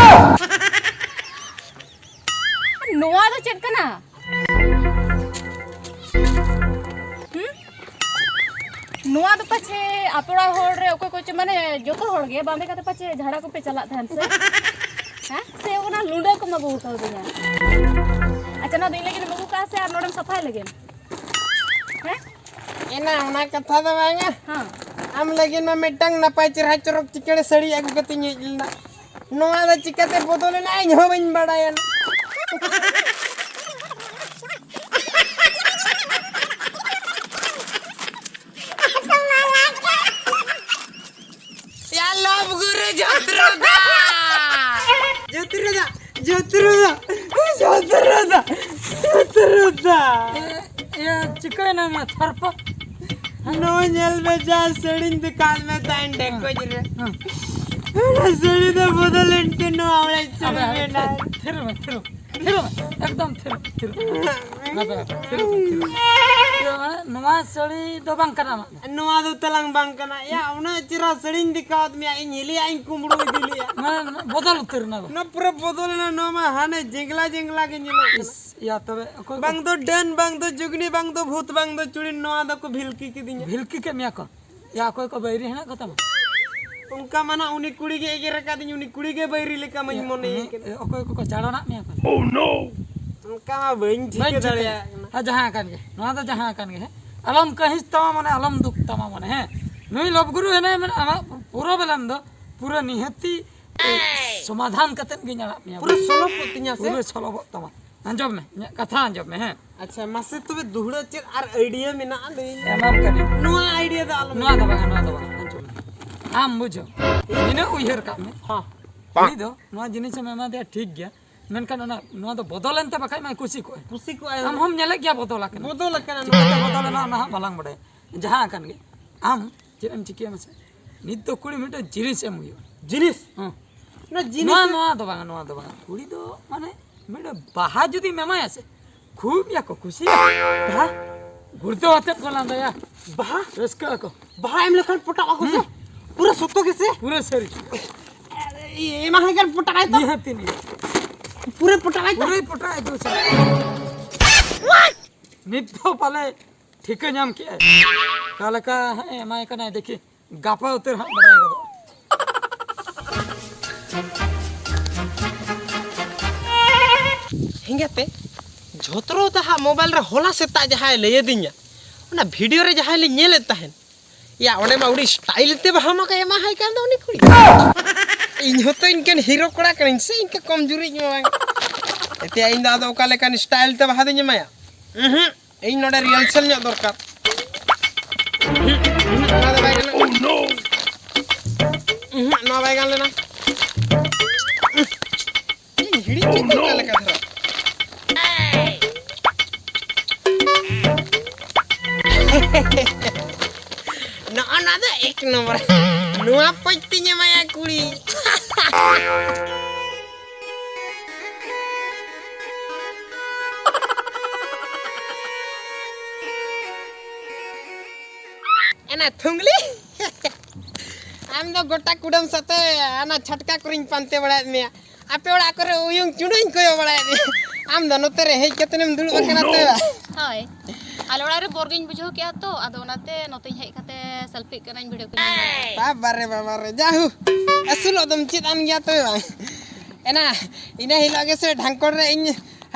ᱱᱚᱣᱟ ᱫᱚ ᱪᱮᱫ ᱠᱟᱱᱟ? ᱦᱩᱸ? ᱱᱚᱣᱟ ᱫᱚ ᱯᱟᱪᱷᱮ ᱟᱯᱮ ᱚᱲᱟᱜ ᱦᱚᱲ ᱨᱮ ᱚᱠᱚᱭ ᱠᱚ ᱪᱚ, ᱢᱟᱱᱮ, ᱡᱚᱛᱚ ᱦᱚᱲ ᱜᱮ ᱵᱟᱸᱫᱮ ᱠᱟᱛᱮ ᱯᱟᱪᱷᱮ ᱡᱷᱟᱲᱟ ᱠᱚᱯᱮ ᱪᱟᱞᱟᱜ ᱛᱟᱦᱮᱱ ᱥᱮ? ᱦᱮᱸ? ᱥᱮ ᱚᱱᱟ ᱞᱩᱸᱰᱟᱹ ᱠᱚᱢ ᱟᱹᱜᱩ ᱠᱟᱣᱫᱤᱧᱟ? ᱟᱪᱪᱷᱟ, ᱱᱚᱣᱟ ᱫᱚ ᱤᱧ ᱞᱟᱹᱜᱤᱫ ᱮᱢ ᱟᱹᱜᱩ ᱠᱟᱜᱼᱟ ᱥᱮ ᱟᱨ ᱱᱚᱰᱮᱢ ᱥᱟᱯᱷᱟᱭ ᱞᱟᱹᱜᱤᱫ? ᱦᱮᱸ? ᱮᱱᱟ, ᱚᱱᱟ ᱠᱟᱛᱷᱟ ᱫᱚ ᱵᱟᱝᱟ᱾ ᱦᱮᱸ᱾ ᱟᱢ ᱞᱟᱹᱜᱤᱫ ᱢᱟ ᱢᱤᱫᱴᱟᱝ ᱱᱟᱯᱟᱭ ᱪᱮᱦᱨᱟ ᱪᱚᱨᱚᱠ ᱪᱤᱠᱟᱹᱲ ᱥᱟᱹᱲᱤ ᱟᱹᱜᱩ ᱠᱟᱛᱮᱧ ᱦᱮᱡ ᱞᱮᱱᱟ᱾ ᱱᱚᱣᱟ ᱫᱚ ᱪᱤᱠᱟᱹᱛᱮ ᱵᱚᱫᱚᱞᱮᱱᱟ, ᱤᱧ ᱦᱚᱸ ᱵᱟᱹᱧ ᱵᱟᱲᱟᱭᱟ᱾ ᱭᱟ ᱞᱚᱵ ᱜᱩᱨᱩ ᱡᱚᱛᱨᱩ ᱫᱟ᱾ ᱡᱚᱛᱨᱩ ᱫᱟ, ᱡᱚᱛᱨᱩ ᱫᱟ, ᱡᱚᱛᱨᱩ ᱫᱟ, ᱡᱚᱛᱨᱩ ᱫᱟ᱾ ᱮ, ᱮ, ᱪᱤᱠᱟᱹᱭᱮᱱᱟ ᱢᱟ ᱛᱷᱟᱨᱯᱟ? ᱱᱚᱣᱟ ᱧᱮᱞ ᱢᱮ, ᱡᱟ ᱥᱟᱹᱲᱤᱧ ᱫᱮᱠᱷᱟᱣ ᱢᱮ ᱛᱟᱦᱮᱸᱱ ᱰᱷᱮᱠᱚᱡ ᱨᱮ᱾ ᱦᱮᱸ᱾ ᱚᱱᱟ ᱥᱟᱹᱲᱤ ᱫᱚ ᱵᱚᱫᱚᱞᱮᱱ ᱛᱮ ᱱᱚᱣᱟ ᱚᱲᱮᱡ ᱥᱟᱹᱲᱤ ᱟᱵᱮ, ᱟᱵᱮ, ᱢᱮᱱᱟᱜᱼᱟ᱾ ᱛᱷᱤᱨ ᱢᱮ, ᱛᱷᱤᱨ ᱢᱮ᱾ ᱛᱷᱤᱨᱚᱜ ᱢᱮ, ᱮᱠᱫᱚᱢ ᱛᱷᱤᱨᱚᱜ ᱢᱮ, ᱛᱷᱤᱨᱚᱜ ᱢᱮ᱾ ᱟᱫᱚ ᱛᱷᱤᱨᱚᱜ ᱢᱮ, ᱛᱷᱤᱨᱚᱜ ᱢᱮ᱾ ᱤᱭᱟᱹ, ᱢᱟᱱᱮ, ᱱᱚᱣᱟ ᱥᱟᱹᱲᱤ ᱫᱚ ᱵᱟᱝ ᱠᱟᱱᱟ ᱟᱢᱟᱜ ᱫᱚ᱾ ᱱᱚᱣᱟ ᱫᱚ ᱛᱟᱞᱟᱝ ᱵᱟᱝ ᱠᱟᱱᱟ᱾ ᱭᱟ, ᱩᱱᱟᱹᱜ ᱪᱮᱦᱨᱟ ᱥᱟᱹᱲᱤᱧ ᱫᱮᱠᱷᱟᱣᱟᱫ ᱢᱮᱭᱟ, ᱤᱧ ᱦᱤᱞᱤᱭᱟᱜ ᱤᱧ ᱠᱩᱢᱵᱽᱲᱩ ᱤᱫᱤ ᱞᱮᱜᱼᱟ᱾ ᱢᱟᱱᱮ, ᱵᱚᱫᱚᱞ ᱩᱛᱟᱹᱨ ᱮᱱᱟ ᱵᱚ᱾ ᱱᱚᱣᱟ ᱯᱩᱨᱟᱹ ᱵᱚᱫᱚᱞ ᱮᱱᱟ, ᱱᱚᱣᱟ ᱢᱟ ᱦᱟᱱᱮ ᱡᱮᱝᱜᱞᱟ ᱡᱮᱝᱜᱞᱟ ᱜᱮ ᱧᱮᱞᱚᱜ ᱠᱟᱱᱟ᱾ ᱤᱥ, ᱭᱟ, ᱛᱚᱵᱮ ᱚᱠᱚᱭ ᱠᱚ ᱵᱟᱝ ᱫᱚ ᱰᱟᱹᱱ, ᱵᱟᱝ ᱫᱚ ᱡᱩᱜᱽᱱᱤ, ᱵᱟᱝ ᱫᱚ ᱵᱷᱩᱛ, ᱵᱟᱝ ᱫᱚ ᱪᱩᱲᱤᱱ, ᱱᱚᱣᱟ ᱫᱚᱠᱚ ᱵᱷᱤᱞᱠᱤ ᱠᱤᱫᱤᱧᱟ᱾ ᱵᱷᱤᱞᱠᱤ ᱠᱮᱫ ᱢᱮᱭᱟ ᱠᱚ? ᱭᱟ, ᱚᱠᱚᱭ ᱠᱚ ᱵᱟᱹᱭᱨᱤ ᱦᱮᱱᱟᱜ ᱠᱚ ᱛᱟᱢᱟ? ᱚᱱᱠᱟ ᱢᱟ ᱱᱟᱜ ᱩᱱᱤ ᱠᱩᱲᱤ ᱜᱮ ᱮᱜᱮᱨ ᱟᱠᱟᱫᱤᱧ, ᱩᱱᱤ ᱠᱩᱲᱤ ᱜᱮ ᱵᱟᱹᱭᱨᱤ ᱞᱮᱠᱟ ᱢᱟᱧ ᱭᱟ, ᱢᱚᱱᱮᱭᱮ ᱩᱱᱤ, ᱠᱟᱱᱟ᱾ ᱮ, ᱚᱠᱚᱭ ᱠᱚᱠᱚ ᱪᱟᱲᱚᱱᱟᱜ ᱢᱮᱭᱟ ᱠᱚ? ᱚᱱᱠᱟ ᱢᱟ ᱵᱟᱹᱧ ᱴᱷᱤᱠᱟᱹ ᱵᱟᱹᱧ ᱴᱷᱤᱠᱟᱹ ᱫᱟᱲᱮᱭᱟᱜ ᱠᱟᱱᱟ᱾ ᱦᱮᱸ, ᱡᱟᱦᱟᱸ ᱠᱟᱱ ᱜᱮ, ᱱᱚᱣᱟ ᱫᱚ ᱡᱟᱦᱟᱸ ᱠᱟᱱ ᱜᱮ, ᱦᱮᱸ, ᱟᱞᱚᱢ ᱠᱟᱹᱦᱤᱥ ᱛᱟᱢᱟ ᱢᱚᱱᱮ, ᱟᱞᱚᱢ ᱫᱩᱠ ᱛᱟᱢᱟ ᱢᱚᱱᱮ, ᱦᱮᱸ᱾ ᱱᱩᱭ ᱞᱚᱵ ᱜᱩᱨᱩ ᱦᱮᱱᱟᱭ ᱢᱮᱱᱟ, ᱟᱢᱟᱜ ᱯᱨᱚᱵᱞᱮᱢ ᱫᱚ ᱯᱩᱨᱟᱹ ᱱᱤᱦᱟᱹᱛᱤ, ᱮ, ᱥᱚᱢᱟᱫᱷᱟᱱ ᱠᱟᱛᱮᱫ ᱜᱮ ᱧᱟᱢᱚᱜ ᱢᱮᱭᱟ᱾ ᱯᱩᱨᱟᱹ ᱥᱚᱞᱚᱵᱚᱜ ᱛᱤᱧᱟ ᱥᱮ? ᱯᱩᱨᱟᱹ ᱥᱚᱞᱚᱵᱚᱜ ᱛᱟᱢᱟ᱾ ᱟᱸᱡᱚᱢ ᱢᱮ, ᱤᱧᱟᱹᱜ ᱠᱟᱛᱷᱟ ᱟᱸᱡᱚᱢ ᱢᱮ, ᱦᱮᱸ᱾ ᱟᱪᱪᱷᱟ, ᱢᱟᱥᱮ ᱛᱚᱵᱮ ᱫᱩᱦᱲᱟᱹ ᱪᱮᱫ ᱟᱨ idea ᱢᱮᱱᱟᱜᱼᱟ, ᱞᱟᱹᱭᱟᱹᱧ ᱢᱮ᱾ ᱮᱢᱟᱢ ᱠᱟᱹᱱᱟᱹᱧ᱾ ᱱᱚᱣᱟ idea ᱫᱚ ᱟᱞᱚᱢ ᱱᱚᱣᱟ ᱫᱚ ᱵᱟᱝᱟ, ᱱᱚᱣᱟ ᱫᱚ ᱵᱟᱝᱟ, ᱟᱸᱡᱚᱢ ᱢᱮ᱾ ᱟᱢ ᱵᱩᱡᱷᱟᱹᱣ, ᱱᱤᱱᱟᱹᱜ ᱩᱭᱦᱟᱹᱨ ᱠᱟᱜ ᱢᱮ᱾ ᱦᱚᱸ᱾ ᱩᱱᱤ ᱫᱚ ᱱᱚᱣᱟ ᱡᱤᱱᱤᱥᱮᱢ ᱮᱢᱟ ᱫᱮᱭᱟ, ᱴᱷᱤᱠ ᱜᱮᱭᱟ, ᱢᱮᱱᱠᱷᱟᱱ ᱚᱱᱟ, ᱱᱚᱣᱟ ᱫᱚ ᱵᱚᱫᱚᱞᱮᱱ ᱛᱮ ᱵᱟᱠᱷᱟᱡ ᱢᱟᱭ ᱠᱩᱥᱤ ᱠᱚᱜᱼᱟᱭ᱾ ᱠᱩᱥᱤ ᱠᱚᱜᱼᱟᱭ᱾ ᱟᱢ ᱦᱚᱸᱢ ᱧᱮᱞᱮᱫ ᱜᱮᱭᱟ ᱵᱚᱫᱚᱞ ᱟᱠᱟᱱᱟ᱾ ᱵᱚᱫᱚᱞ ᱟᱠᱟᱱᱟ ᱱᱚᱣᱟ᱾ ᱪᱤᱠᱟᱹᱛᱮ ᱵᱚᱫᱚᱞᱮᱱᱟ ᱚᱱᱟ ᱦᱟᱸᱜ ᱵᱟᱞᱟᱝ ᱵᱟᱰᱟᱭᱟ᱾ ᱡᱟᱦᱟᱸ ᱟᱠᱟᱱ ᱜᱮ, ᱟᱢ ᱪᱮᱫ ᱮᱢ ᱪᱤᱠᱟᱹᱭᱟ ᱢᱟᱥᱮ? ᱱᱤᱛ ᱫᱚ ᱠᱩᱲᱤ ᱢᱤᱫᱴᱟᱝ ᱡᱤᱱᱤᱥ ᱮᱢ ᱦᱩᱭᱩᱜᱼᱟ᱾ ᱡᱤᱱᱤᱥ? ᱦᱮᱸ᱾ ᱚᱱᱟ ᱡᱤᱱᱤᱥ ᱱᱚᱣᱟ, ᱫᱚ ᱱᱚᱣᱟ ᱫᱚ ᱵᱟᱝᱟ, ᱱᱚᱣᱟ ᱫᱚ ᱵᱟᱝᱟ᱾ ᱠᱩᱲᱤ ᱫᱚ ᱢᱟᱱᱮ ᱢᱤᱫᱴᱟᱝ ᱵᱟᱦᱟ ᱡᱩᱫᱤᱢ ᱮᱢᱟᱭᱟ ᱥᱮ, ᱠᱷᱩᱵ ᱭᱟᱠᱚ ᱠᱩᱥᱤᱭᱟᱜᱼᱟ᱾ ᱵᱟᱦᱟ? ᱜᱩᱲᱫᱟᱹᱣ ᱟᱛᱮᱫ ᱠᱚ ᱞᱟᱸᱫᱟᱭᱟ᱾ ᱵᱟᱦᱟ? ᱨᱟᱹᱥᱠᱟᱹᱜ ᱟᱠᱚ᱾ ᱵᱟᱦᱟ ᱮᱢ ᱞᱮᱠᱷᱟᱱ ᱯᱚᱴᱟᱜ ᱟᱠᱚ ᱥᱮ? ᱦᱩᱸ᱾ ᱯᱩᱨᱟᱹ ᱥᱚᱛᱚ ᱜᱮ ᱥᱮ? ᱯᱩᱨᱟᱹ ᱥᱟᱹᱨᱤ᱾ ᱮᱢᱟ ᱦᱟᱭ ᱠᱷᱟᱱ ᱯᱚᱴᱟᱜ ᱟᱭ ᱛᱚ? ᱱᱤᱦᱟᱹᱛᱤ, ᱱᱤᱦᱟᱹᱛᱤ᱾ ᱯᱩᱨᱟᱹ ᱯᱚᱴᱟᱜ ᱟᱭ ᱛᱚ? ᱯᱩᱨᱟᱹᱭ ᱯᱚᱴᱟᱜ ᱟᱭ ᱛᱚ ᱥᱮ? ᱱᱤᱛ ᱫᱚ ᱯᱟᱞᱮ ᱴᱷᱤᱠᱟᱹ ᱧᱟᱢ ᱠᱮᱜᱼᱟᱭ᱾ ᱚᱠᱟ ᱞᱮᱠᱟ ᱦᱟᱸᱜ ᱮ ᱮᱢᱟᱭ ᱠᱟᱱᱟᱭ, ᱫᱮᱠᱷᱤ᱾ ᱜᱟᱯᱟ ᱩᱛᱟᱹᱨ ᱦᱟᱸᱜ ᱵᱟᱲᱟᱭ ᱜᱚᱫᱚᱜᱼᱟ᱾ ᱦᱮᱸᱜᱟᱛᱮ, ᱡᱷᱚᱛᱨᱚ ᱛᱟᱦᱟ ᱢᱳᱵᱟᱭᱤᱞ ᱨᱮ ᱦᱚᱞᱟ ᱥᱮᱛᱟᱜ ᱡᱟᱦᱟᱸᱭ ᱞᱟᱹᱭ ᱟᱹᱫᱤᱧᱟ, ᱚᱱᱟ ᱵᱷᱤᱰᱤᱭᱳ ᱨᱮ ᱡᱟᱦᱟᱸᱭ ᱞᱤᱧ ᱧᱮᱞᱮᱫ ᱛᱟᱦᱮᱸᱱ, ᱭᱟ, ᱚᱸᱰᱮ ᱢᱟ ᱟᱹᱰᱤ ᱥᱴᱟᱭᱤᱞ ᱛᱮ ᱵᱟᱦᱟ ᱢᱟ ᱠᱚ ᱮᱢᱟᱦᱟᱭ ᱠᱟᱱ ᱫᱚ ᱩᱱᱤ ᱠᱩᱲᱤ᱾ ᱤᱧ ᱦᱚᱸᱛᱚ ᱤᱱᱠᱟᱹᱱ ᱦᱤᱨᱳ ᱠᱚᱲᱟ ᱠᱟᱹᱱᱟᱹᱧ ᱥᱮ, ᱤᱱᱠᱟᱹ ᱠᱚᱢ ᱡᱩᱨᱤᱡ ᱢᱟ ᱵᱟᱝ᱾ ᱮᱛᱮᱭᱟ, ᱤᱧ ᱫᱚ ᱟᱫᱚ ᱚᱠᱟ ᱞᱮᱠᱟᱱ ᱥᱴᱟᱭᱤᱞ ᱛᱮ ᱵᱟᱦᱟ ᱫᱚᱧ ᱮᱢᱟᱭᱟ? ᱩᱦᱩᱸ᱾ ᱤᱧ ᱱᱚᱰᱮ ᱨᱤᱦᱟᱨᱥᱟᱞ ᱧᱚᱜ ᱫᱚᱨᱠᱟᱨ᱾ ᱩᱦᱩᱸ, ᱩᱦᱩᱸ, ᱱᱚᱣᱟ ᱫᱚ ᱵᱟᱭ ᱜᱟᱱᱚᱜ ᱠᱟᱱᱟ᱾ ᱩᱦᱩᱸ, ᱱᱚᱣᱟ ᱵᱟᱭ ᱜᱟᱱ ᱞᱮᱱᱟ᱾ ᱤᱧ ᱦᱤᱲᱤᱧ ᱠᱮᱫ ᱫᱚ ᱚᱠᱟ ᱞᱮᱠᱟ ᱫᱷᱟᱨᱟ᱾ ᱱᱚᱜᱼᱚ ᱱᱚᱣᱟ ᱫᱚ ᱮᱠ ᱱᱚᱢᱵᱚᱨ᱾ ᱱᱚᱣᱟ ᱯᱚᱡᱽ ᱛᱤᱧ ᱮᱢᱟᱭᱟ ᱠᱩᱲᱤ᱾ ᱮᱱᱟ ᱛᱷᱩᱝᱞᱤ᱾ ᱟᱢ ᱫᱚ ᱜᱚᱴᱟ ᱠᱩᱰᱟᱹᱢ ᱥᱟᱛᱮ ᱦᱟᱱᱟ ᱪᱷᱟᱴᱠᱟ ᱠᱚᱨᱮᱧ ᱯᱟᱱᱛᱮ ᱵᱟᱲᱟᱭᱮᱫ ᱢᱮᱭᱟ᱾ ᱟᱯᱮ ᱚᱲᱟᱜ ᱠᱚᱨᱮ ᱩᱭᱩᱝ ᱪᱩᱸᱰᱩᱧ ᱠᱚᱭᱚᱜ ᱵᱟᱲᱟᱭᱮᱫ ᱢᱮᱭᱟ᱾ ᱟᱢ ᱫᱚ ᱱᱚᱛᱮ ᱨᱮ ᱦᱮᱡ ᱠᱟᱛᱮᱢ ᱫᱩᱲᱩᱵ ᱟᱠᱟᱱᱟ ᱛᱚ᱾ ᱦᱳᱭ᱾ ᱟᱞᱮ ᱚᱲᱟᱜ ᱨᱮ ᱵᱳᱨ ᱜᱤᱧ ᱵᱩᱡᱷᱟᱹᱣ ᱠᱮᱜᱼᱟ ᱛᱚ, ᱟᱫᱚ ᱚᱱᱟᱛᱮ ᱱᱚᱛᱮᱧ ᱦᱮᱡ ᱠᱟᱛᱮ ᱥᱮᱞᱯᱷᱤᱜ ᱠᱟᱹᱱᱟᱹᱧ, ᱵᱷᱤᱰᱤᱭᱳ ᱠᱚᱧ ᱧᱮᱞ ᱵᱟᱲᱟᱭᱮᱫᱟ᱾ ᱵᱟᱵᱟ ᱨᱮ ᱵᱟᱵᱟ ᱨᱮ, ᱡᱟᱦᱩ, ᱟᱹᱥᱩᱞᱚᱜ ᱫᱚᱢ ᱪᱮᱫ ᱟᱱ ᱜᱮᱭᱟ ᱛᱚᱵᱮ ᱵᱟᱝ? ᱮᱱᱟ, ᱤᱱᱟᱹ ᱦᱤᱞᱳᱜ ᱜᱮᱥᱮ ᱰᱷᱟᱝᱠᱚᱲ ᱨᱮ ᱤᱧ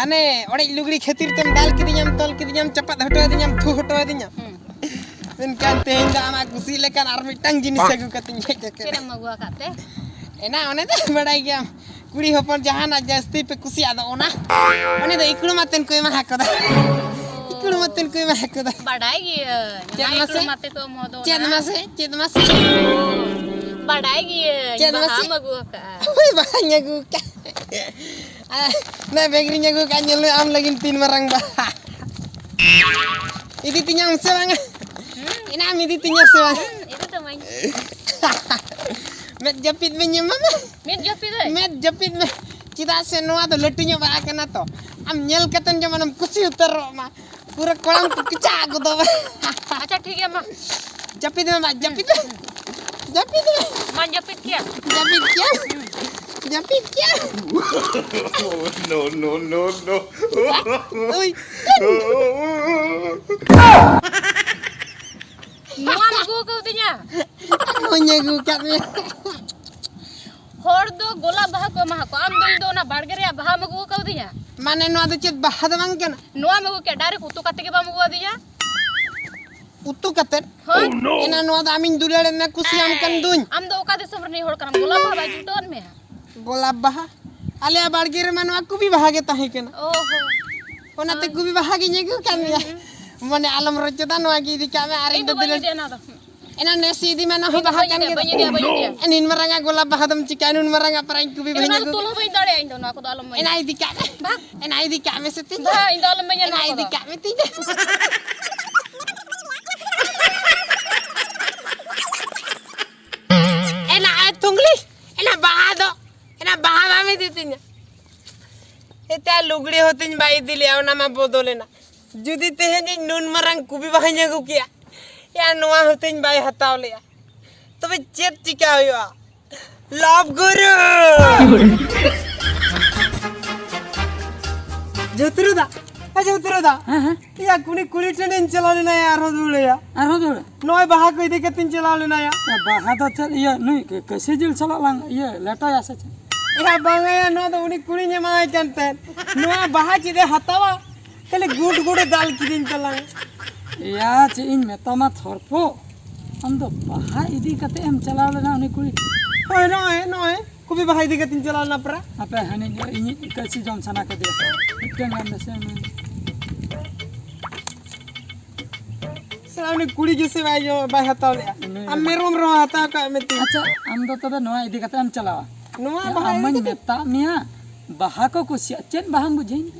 ᱦᱟᱱᱮ ᱚᱲᱮᱡ ᱞᱩᱜᱽᱲᱤ ᱠᱷᱟᱹᱛᱤᱨ ᱛᱮᱢ ᱫᱟᱞ ᱠᱤᱫᱤᱧᱟᱢ, ᱛᱚᱞ ᱠᱤᱫᱤᱧᱟᱢ, ᱪᱟᱯᱟᱫ ᱦᱚᱴᱚ ᱟᱹᱫᱤᱧᱟᱢ, ᱛᱷᱩ ᱦᱚᱴᱚ ᱟᱹᱫᱤᱧᱟᱢ᱾ ᱦᱩᱸ᱾ ᱢᱮᱱᱠᱷᱟᱱ ᱛᱮᱦᱮᱧ ᱫᱚ ᱟᱢᱟᱜ ᱠᱩᱥᱤ ᱞᱮᱠᱟᱱ ᱟᱨ ᱢᱤᱫᱴᱟᱝ ᱡᱤᱱᱤᱥ ᱵᱟᱦ᱾ ᱟᱹᱜᱩ ᱠᱟᱛᱮᱧ ᱦᱮᱡ ᱟᱠᱟᱱᱟ᱾ ᱪᱮᱫ ᱮᱢ ᱟᱹᱜᱩ ᱟᱠᱟᱫ ᱛᱮ? ᱮᱱᱟ, ᱚᱱᱮ ᱫᱚ ᱵᱟᱲᱟᱭ ᱜᱮᱭᱟᱢ, ᱠᱩᱲᱤ ᱦᱚᱯᱚᱱ ᱡᱟᱦᱟᱱᱟᱜ ᱡᱟᱹᱥᱛᱤ ᱯᱮ ᱠᱩᱥᱤᱭᱟᱜ ᱫᱚ ᱚᱱᱟ, ᱚᱱᱮ ᱫᱚ ᱤᱠᱲᱩᱢ ᱟᱛᱮᱱ ᱠᱚ ᱮᱢᱟ ᱟᱠᱚ ᱫᱟ᱾ ᱚ᱾ ᱤᱠᱲᱩᱢ ᱟᱛᱮᱱ ᱠᱚ ᱮᱢᱟ ᱟᱠᱚ ᱫᱟ᱾ ᱵᱟᱰᱟᱭ ᱜᱤᱭᱟᱹᱧ᱾ ᱪᱮᱫ ᱚᱱᱟ ᱢᱟᱥᱮ? ᱤᱠᱲᱩᱢ ᱟᱛᱮ ᱠᱚ ᱮᱢᱚᱜ ᱫᱚ ᱪᱮᱫ ᱚᱱᱟ᱾ ᱢᱟᱥᱮ? ᱪᱮᱫ ᱢᱟᱥᱮ? ᱚ, ᱵᱟᱰᱟᱭ ᱜᱤᱭᱟᱹᱧ᱾ ᱪᱮᱫ ᱢᱟᱥᱮ? ᱵᱟᱦᱟᱢ ᱟᱹᱜᱩ ᱟᱠᱟᱫᱼᱟ᱾ ᱦᱳᱭ, ᱵᱟᱦᱟᱧ ᱟᱹᱜᱩ ᱟᱠᱟᱫ᱾ ᱟᱨ ᱚᱱᱟ ᱵᱮᱜᱽ ᱨᱤᱧ ᱟᱹᱜᱩ ᱟᱠᱟᱫ, ᱧᱮᱞ ᱢᱮ ᱟᱢ ᱞᱟᱹᱜᱤᱫ ᱛᱤᱱ ᱢᱟᱨᱟᱝ ᱵᱟᱦᱟ᱾ ᱤᱫᱤ ᱛᱤᱧᱟᱢ ᱥᱮ ᱵᱟᱝᱟ? ᱦᱩᱸ᱾ ᱮᱱᱟ ᱟᱢ ᱤᱫᱤ ᱛᱤᱧᱟ ᱥᱮ ᱵᱟᱝ? ᱦᱩᱸ, ᱤᱫᱤ ᱛᱟᱢ᱾ ᱢᱮᱫ ᱡᱟᱹᱯᱤᱫ ᱢᱮ ᱧᱮᱢᱟᱢᱟ᱾ ᱢᱮᱫ ᱡᱟᱹᱯᱤᱫ ᱨᱮ? ᱢᱮᱫ ᱡᱟᱹᱯᱤᱫ ᱢᱮ᱾ ᱪᱮᱫᱟᱜ ᱥᱮ ᱱᱚᱣᱟ ᱫᱚ ᱞᱟᱹᱴᱩ ᱧᱚᱜ ᱵᱟᱦᱟ ᱠᱟᱱᱟ ᱛᱚ᱾ ᱟᱢ ᱧᱮᱞ ᱠᱟᱛᱮᱢ ᱡᱮᱢᱚᱱᱮᱢ ᱠᱩᱥᱤ ᱩᱛᱟᱹᱨᱚᱜ ᱢᱟ᱾ ᱯᱩᱨᱟᱹ ᱠᱚᱲᱟᱢ ᱠᱚ ᱠᱮᱪᱟᱜ ᱜᱚᱫᱚᱜ ᱢᱟ᱾ ᱟᱪᱪᱷᱟ, ᱴᱷᱤᱠ ᱜᱮᱭᱟ, ᱢᱟ᱾ ᱡᱟᱹᱯᱤᱫ ᱢᱮ ᱢᱟ, ᱡᱟᱹᱯᱤᱫ ᱢᱮ᱾ ᱡᱟᱹᱯᱤᱫ ᱢᱮ᱾ ᱢᱟᱧ ᱡᱟᱹᱯᱤᱫ ᱠᱮᱭᱟ᱾ ᱡᱟᱹᱯᱤᱫ ᱠᱮᱭᱟ᱾ ᱡᱟᱹᱯᱤᱫ ᱠᱮᱭᱟ᱾ No, no, no, no. ᱩᱭ᱾ ᱱᱚᱣᱟᱢ ᱟᱹᱜᱩ ᱠᱟᱣᱫᱤᱧᱟ? ᱱᱚᱣᱟᱧ ᱟᱹᱜᱩ ᱠᱟᱫ ᱢᱮᱭᱟ᱾ ᱦᱚᱲ ᱫᱚ ᱜᱳᱞᱟᱯ ᱵᱟᱦᱟ ᱠᱚ ᱮᱢᱟ ᱠᱚᱣᱟ, ᱟᱢ ᱫᱚ ᱤᱧ ᱫᱚ ᱚᱱᱟ ᱵᱟᱲᱜᱮ ᱨᱮᱭᱟᱜ ᱵᱟᱦᱟᱢ ᱟᱹᱜᱩ ᱠᱟᱣᱫᱤᱧᱟ᱾ ᱢᱟᱱᱮ ᱱᱚᱣᱟ ᱫᱚ ᱪᱮᱫ ᱵᱟᱦᱟ ᱫᱚ ᱵᱟᱝ ᱠᱟᱱᱟ? ᱱᱚᱣᱟᱢ ᱟᱹᱜᱩ ᱠᱮᱫ, direct ᱩᱛᱩ ᱠᱟᱛᱮ ᱜᱮ ᱵᱟᱢ ᱟᱹᱜᱩ ᱟᱫᱤᱧᱟ? ᱩᱛᱩ ᱠᱟᱛᱮ? ᱦᱳᱭ᱾ ᱮᱱᱟ ᱱᱚᱣᱟ ᱫᱚ ᱟᱢᱤᱧ ᱫᱩᱞᱟᱹᱲ ᱮᱱᱟ, ᱠᱩᱥᱤᱭᱟᱢ ᱠᱟᱱ ᱫᱩᱧ᱾ ᱟᱢ ᱫᱚ ᱚᱠᱟ ᱫᱤᱥᱚᱢ ᱨᱤᱱᱤᱡ ᱦᱚᱲ ᱠᱟᱱᱟᱢ? ᱜᱳᱞᱟᱯ ᱵᱟᱦᱟ ᱵᱟᱭ ᱡᱩᱴᱟᱹᱣᱟᱱ ᱢᱮᱭᱟ? ᱜᱳᱞᱟᱯ ᱵᱟᱦᱟ? ᱟᱞᱮᱭᱟᱜ ᱵᱟᱲᱜᱮ ᱨᱮᱢᱟ ᱱᱚᱣᱟ ᱠᱩᱵᱤ ᱵᱟᱦᱟ ᱜᱮ ᱛᱟᱦᱮᱸ ᱠᱟᱱᱟ᱾ ᱚ ᱦᱚᱸ᱾ ᱚᱱᱟᱛᱮ ᱦᱳᱭ᱾ ᱠᱩᱵᱤ ᱵᱟᱦᱟ ᱜᱤᱧ ᱟᱹᱜᱩ ᱠᱟᱫ ᱢᱮᱭᱟ᱾ ᱦᱩᱸ, ᱦᱩᱸ᱾ ᱢᱚᱱᱮ ᱟᱞᱚᱢ ᱨᱚᱪᱚᱫᱟ, ᱱᱚᱣᱟ ᱜᱮ ᱤᱫᱤ ᱠᱟᱜ ᱢᱮ ᱟᱨ ᱤᱧ ᱤᱧ ᱫᱚ ᱫᱚ ᱵᱟᱹᱧ ᱫᱩᱞᱟᱹᱲ ᱤᱫᱤᱭᱟ ᱚᱱᱟ ᱫᱚ᱾ ᱮᱱᱟ ᱱᱮᱥ ᱤᱫᱤ ᱢᱮ, ᱚᱱᱟ ᱦᱚᱸ ᱤᱧ ᱫᱚ ᱵᱟᱦᱟ ᱵᱟᱹᱧ ᱠᱟᱱ ᱤᱫᱤᱭᱟ, ᱜᱮ᱾ ᱵᱟᱹᱧ ᱤᱫᱤᱭᱟ, ᱵᱟᱹᱧ ᱤᱫᱤᱭᱟ᱾ ᱮ, ᱱᱤᱱ ᱢᱟᱨᱟᱝ ᱟᱜ ᱜᱳᱞᱟᱯ ᱵᱟᱦᱟ ᱫᱚᱢ ᱪᱤᱠᱟᱹᱭᱟ? ᱱᱩᱱ ᱢᱟᱨᱟᱝ ᱟᱜ ᱯᱟᱨᱟᱧ ᱠᱩᱵᱤ ᱤᱧ ᱵᱟᱹᱧ ᱚᱱᱟ ᱫᱚ ᱟᱹᱜᱩ᱾ ᱛᱩᱞ ᱦᱚᱸ ᱵᱟᱹᱧ ᱫᱟᱲᱮᱭᱟᱜᱼᱟ, ᱤᱧ ᱫᱚ ᱱᱚᱣᱟ ᱠᱚᱫᱚ ᱟᱞᱚᱢ ᱮᱢᱟᱹᱧᱟ᱾ ᱮᱱᱟ ᱤᱫᱤ ᱠᱟᱜ ᱢᱮ᱾ ᱵᱷᱟᱜ᱾ ᱮᱱᱟ ᱤᱫᱤ ᱠᱟᱜ ᱢᱮ ᱥᱮ ᱛᱤᱧ᱾ ᱵᱷᱟᱜ, ᱤᱧ ᱫᱚ ᱟᱞᱚᱢ ᱮᱢᱟᱹᱧᱟ ᱮᱱᱟ ᱱᱚᱣᱟ ᱤᱫᱤ ᱠᱚᱫᱚ᱾ ᱠᱟᱜ ᱢᱮ ᱛᱤᱧ᱾ ᱮᱱᱟ ᱟᱭ ᱛᱩᱝᱞᱤ, ᱮᱱᱟ ᱵᱟᱦᱟ ᱫᱚ, ᱮᱱᱟ ᱵᱟᱦᱟ ᱵᱟᱢ ᱤᱫᱤ ᱛᱤᱧᱟ᱾ ᱮᱛᱮ ᱞᱩᱜᱽᱲᱤ ᱦᱚᱸ ᱛᱤᱧ ᱵᱟᱭ ᱤᱫᱤ ᱞᱮᱜᱼᱟ, ᱚᱱᱟ ᱢᱟ ᱵᱚᱫᱚᱞᱮᱱᱟ᱾ ᱡᱩᱫᱤ ᱛᱮᱦᱮᱧ ᱤᱧ ᱱᱩᱱ ᱢᱟᱨᱟᱝ ᱠᱩᱵᱤ ᱵᱟᱦᱟᱧ ᱟᱹᱜᱩ ᱠᱮᱭᱟ, ᱭᱟ ᱱᱚᱣᱟ ᱦᱚᱸ ᱛᱤᱧ ᱵᱟᱭ ᱦᱟᱛᱟᱣ ᱞᱮᱜᱼᱟ᱾ ᱛᱚᱵᱮ ᱪᱮᱫ ᱪᱤᱠᱟ ᱦᱩᱭᱩᱜᱼᱟ? ᱞᱟᱵᱷ ᱜᱩᱨᱩ! ᱡᱷᱩᱛᱨᱩ ᱫᱟ, ᱮ ᱡᱷᱩᱛᱨᱩ ᱫᱟ᱾ ᱦᱮᱸ, ᱦᱮᱸ᱾ ᱤᱭᱟ, ᱠᱩᱱᱤ ᱠᱩᱲᱤ ᱴᱷᱮᱱᱤᱧ ᱪᱟᱞᱟᱣ ᱞᱮᱱᱟ ᱭᱟ, ᱟᱨᱦᱚᱸ ᱫᱩᱲᱟᱹᱭᱟ᱾ ᱟᱨᱦᱚᱸ ᱫᱩᱲᱟᱹ? ᱱᱚᱜᱼᱚᱭ ᱵᱟᱦᱟ ᱠᱚ ᱤᱫᱤ ᱠᱟᱛᱮᱧ ᱪᱟᱞᱟᱣ ᱞᱮᱱᱟ ᱭᱟ᱾ ᱭᱟ, ᱵᱟᱦᱟ ᱫᱚ ᱪᱮᱫ ᱤᱭᱟᱹ, ᱱᱩᱭ ᱠᱟᱹ-, ᱠᱟᱹᱥᱤ ᱡᱤᱞ ᱥᱟᱞᱟᱜ ᱞᱟᱝ ᱤᱭᱟᱹ ᱞᱮᱴᱚᱭᱟ ᱥᱮ ᱪᱮᱫ? ᱭᱟ, ᱵᱟᱝᱟ ᱭᱟ, ᱱᱚᱣᱟ ᱫᱚ ᱩᱱᱤ ᱠᱩᱲᱤᱧ ᱮᱢᱟᱭ ᱠᱟᱱ ᱛᱟᱦᱮᱸᱫ᱾ ᱱᱚᱣᱟ ᱵᱟᱦᱟ ᱪᱮᱫ ᱮ ᱦᱟᱛᱟᱣᱟ? ᱠᱷᱟᱹᱞᱤ ᱜᱩᱰ ᱜᱩᱰ ᱮ ᱫᱟᱞ ᱠᱤᱫᱤᱧ ᱛᱟᱞᱟᱝ᱾ ᱭᱟ, ᱪᱮᱫ ᱤᱧ ᱢᱮᱛᱟᱢᱟ ᱛᱷᱚᱨᱯᱚ, ᱟᱢ ᱫᱚ ᱵᱟᱦᱟ ᱤᱫᱤ ᱠᱟᱛᱮ ᱮᱢ ᱪᱟᱞᱟᱣ ᱞᱮᱱᱟ ᱩᱱᱤ ᱠᱩᱲᱤ? ᱦᱳᱭ, ᱱᱚᱜᱼᱚᱭ, ᱱᱚᱜᱼᱚᱭ, ᱠᱚᱯᱤ ᱵᱟᱦᱟ ᱤᱫᱤ ᱠᱟᱛᱮᱧ ᱪᱟᱞᱟᱣ ᱞᱮᱱᱟ ᱯᱟᱨᱟ᱾ ᱟᱯᱮ ᱦᱟᱹᱱᱤ ᱤᱧ ᱠᱟᱹᱥᱤ ᱡᱚᱢ ᱥᱟᱱᱟ ᱠᱮᱫᱮᱭᱟ, ᱢᱤᱫᱴᱮᱱ ᱜᱟᱱ ᱫᱮᱥᱮ ᱩᱱᱤ᱾ ᱥᱟᱞᱟ ᱩᱱᱤ ᱠᱩᱲᱤ ᱜᱮᱥᱮ ᱵᱟᱭ ᱡᱚ-, ᱵᱟᱭ ᱦᱟᱛᱟᱣ ᱞᱮᱜᱼᱟ᱾ ᱩᱱᱤ ᱟᱢ ᱢᱮᱨᱚᱢ ᱨᱮᱦᱚᱸ ᱦᱟᱛᱟᱣ ᱠᱟᱜ ᱢᱮ ᱛᱤᱧ᱾ ᱟᱪᱪᱷᱟ, ᱟᱢ ᱫᱚ ᱛᱚᱵᱮ ᱱᱚᱣᱟ ᱤᱫᱤ ᱠᱟᱛᱮ ᱮᱢ ᱪᱟᱞᱟᱣᱟ? ᱱᱚᱣᱟ ᱮ, ᱵᱟᱦᱟ ᱟᱢ ᱤᱫᱤ ᱢᱟᱧ ᱠᱟᱛᱮ? ᱢᱮᱛᱟᱜ ᱢᱮᱭᱟ, ᱵᱟᱦᱟ ᱠᱚ ᱠᱩᱥᱤᱭᱟᱜ, ᱪᱮᱫ ᱵᱟᱦᱟᱢ ᱵᱩᱡᱷᱟᱹᱣᱤᱧ?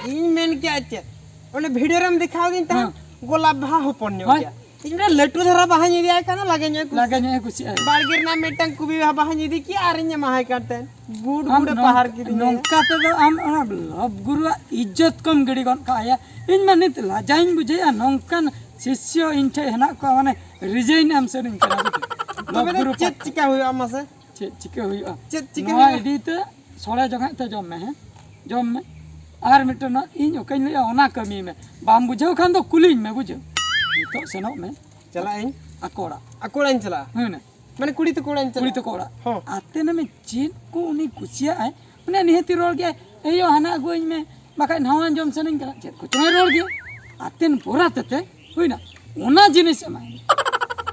ᱤᱧ ᱢᱮᱱ ᱠᱮᱜᱼᱟ ᱪᱮᱫ? ᱚᱱᱮ ᱵᱷᱤᱰᱤᱭᱳ ᱨᱮᱢ ᱫᱮᱠᱷᱟᱣ ᱫᱤᱧ ᱛᱟᱦᱮᱸᱫ, ᱦᱮᱸ᱾ ᱜᱳᱞᱟᱯ ᱵᱟᱦᱟ ᱦᱚᱯᱚᱱ ᱧᱚᱜ ᱦᱳᱭ᱾ ᱜᱮᱭᱟ᱾ ᱤᱧ ᱫᱚ ᱞᱟᱹᱴᱩ ᱫᱷᱟᱨᱟ ᱵᱟᱦᱟᱧ ᱤᱫᱤᱭᱟᱭ ᱠᱷᱟᱱ ᱫᱚ ᱞᱟᱜᱮ ᱧᱚᱜ ᱮ ᱠᱩᱥᱤᱜᱼᱟ᱾ ᱞᱟᱜᱮ ᱧᱚᱜ ᱮ ᱠᱩᱥᱤᱜᱼᱟ᱾ ᱵᱟᱲᱜᱮ ᱨᱮᱱᱟᱜ ᱢᱤᱫᱴᱟᱝ ᱠᱩᱵᱤ ᱵᱟᱦᱟ, ᱵᱟᱦᱟᱧ ᱤᱫᱤ ᱠᱮᱭᱟ ᱟᱨ ᱤᱧ ᱮᱢᱟᱦᱟᱭ ᱠᱟᱱ ᱛᱟᱦᱮᱸᱫ᱾ ᱜᱩᱰ ᱟᱢ ᱜᱩᱰ ᱮ ᱱᱚᱝ- ᱯᱟᱦᱟᱨ ᱠᱤᱫᱤᱧᱟ᱾ ᱱᱚᱝᱠᱟ ᱛᱮᱫᱚ ᱟᱢ ᱚᱱᱟ ᱞᱚᱵᱽ ᱜᱩᱨᱩᱣᱟᱜ ᱤᱡᱽᱡᱚᱛ ᱠᱚᱢ ᱜᱤᱰᱤ ᱜᱚᱫ ᱠᱟᱜᱼᱟ᱾ ᱤᱧ ᱢᱟ ᱱᱤᱛ ᱞᱟᱡᱟᱣᱤᱧ ᱵᱩᱡᱷᱟᱹᱣᱮᱫᱼᱟ, ᱱᱚᱝᱠᱟᱱ ᱥᱤᱥᱭᱚ ᱤᱧ ᱴᱷᱮᱱ ᱦᱮᱱᱟᱜ ᱠᱚᱣᱟ, ᱢᱟᱱᱮ ᱨᱤᱡᱟᱭᱤᱱ ᱮᱢ ᱥᱟᱹᱱᱟᱹᱧ ᱠᱟᱱᱟ ᱵᱩᱡᱷᱟᱹᱣ᱾ ᱞᱚᱵᱽ ᱛᱚᱵᱮ ᱫᱚ ᱜᱩᱨᱩ ᱪᱮᱫ ᱯᱟᱦᱴᱟ᱾ ᱪᱤᱠᱟ ᱦᱩᱭᱩᱜᱼᱟ ᱢᱟᱥᱮ? ᱪᱮᱫ ᱪᱤᱠᱟᱹ ᱦᱩᱭᱩᱜᱼᱟ? ᱪᱮᱫ ᱪᱤᱠᱟᱹ ᱱᱚᱣᱟ ᱦᱩᱭᱩᱜᱼᱟ? ᱤᱫᱤ ᱛᱮ ᱥᱚᱲᱮ ᱡᱚᱝᱟᱜ ᱛᱮ ᱡᱚᱢ ᱢᱮ, ᱦᱮᱸ? ᱡᱚᱢ ᱢᱮ᱾ ᱟᱨ ᱢᱤᱫᱴᱮᱱ ᱱᱚᱣᱟ ᱤᱧ ᱚᱠᱟᱧ ᱞᱟᱹᱭᱟ, ᱚᱱᱟ ᱠᱟᱹᱢᱤ ᱢᱮ᱾ ᱵᱟᱢ ᱵᱩᱡᱷᱟᱹᱣ ᱠᱷᱟᱱ ᱫᱚ ᱠᱩᱞᱤᱧ ᱢᱮ, ᱵᱩᱡᱷᱟᱹᱣ? ᱱᱤᱛᱚᱜ ᱥᱮᱱᱚᱜ ᱢᱮ᱾ ᱪᱟᱞᱟᱜ ᱟᱹᱧ᱾ ᱟᱠᱚ ᱚᱲᱟᱜ᱾ ᱟᱠᱚ ᱚᱲᱟᱜ ᱤᱧ ᱪᱟᱞᱟᱜᱼᱟ᱾ ᱦᱮᱸ ᱱᱟ᱾ ᱢᱟᱱᱮ ᱠᱩᱲᱤ ᱛᱟᱠᱚ ᱚᱲᱟᱜ ᱤᱧ ᱪᱟᱞᱟᱜᱼᱟ᱾ ᱠᱩᱲᱤ ᱛᱟᱠᱚ ᱚᱲᱟᱜ᱾ ᱦᱚᱸ᱾ ᱟᱛᱮ ᱱᱟ ᱢᱮ ᱪᱮᱫ ᱠᱚ ᱩᱱᱤ ᱠᱩᱥᱤᱭᱟᱜᱼᱟᱭ, ᱩᱱᱤ ᱱᱤᱦᱟᱹᱛᱤ ᱨᱚᱲ ᱜᱮᱭᱟᱭ, "ᱮᱭᱳ, ᱦᱟᱱᱟ ᱟᱹᱜᱩᱣᱟᱹᱧ ᱢᱮ, ᱵᱟᱠᱷᱟᱡ ᱱᱟᱣᱟᱧ ᱡᱚᱢ ᱥᱟᱱᱟᱧ ᱠᱟᱱᱟ", ᱪᱮᱫ ᱠᱚᱪᱚᱝ ᱮ ᱨᱚᱲ ᱜᱮᱭᱟ᱾ ᱟᱛᱮᱱ ᱯᱚᱨᱟ ᱛᱮᱛᱮ ᱦᱩᱭᱱᱟ, ᱚᱱᱟ ᱡᱤᱱᱤᱥ ᱮᱢᱟᱭ ᱢᱮ᱾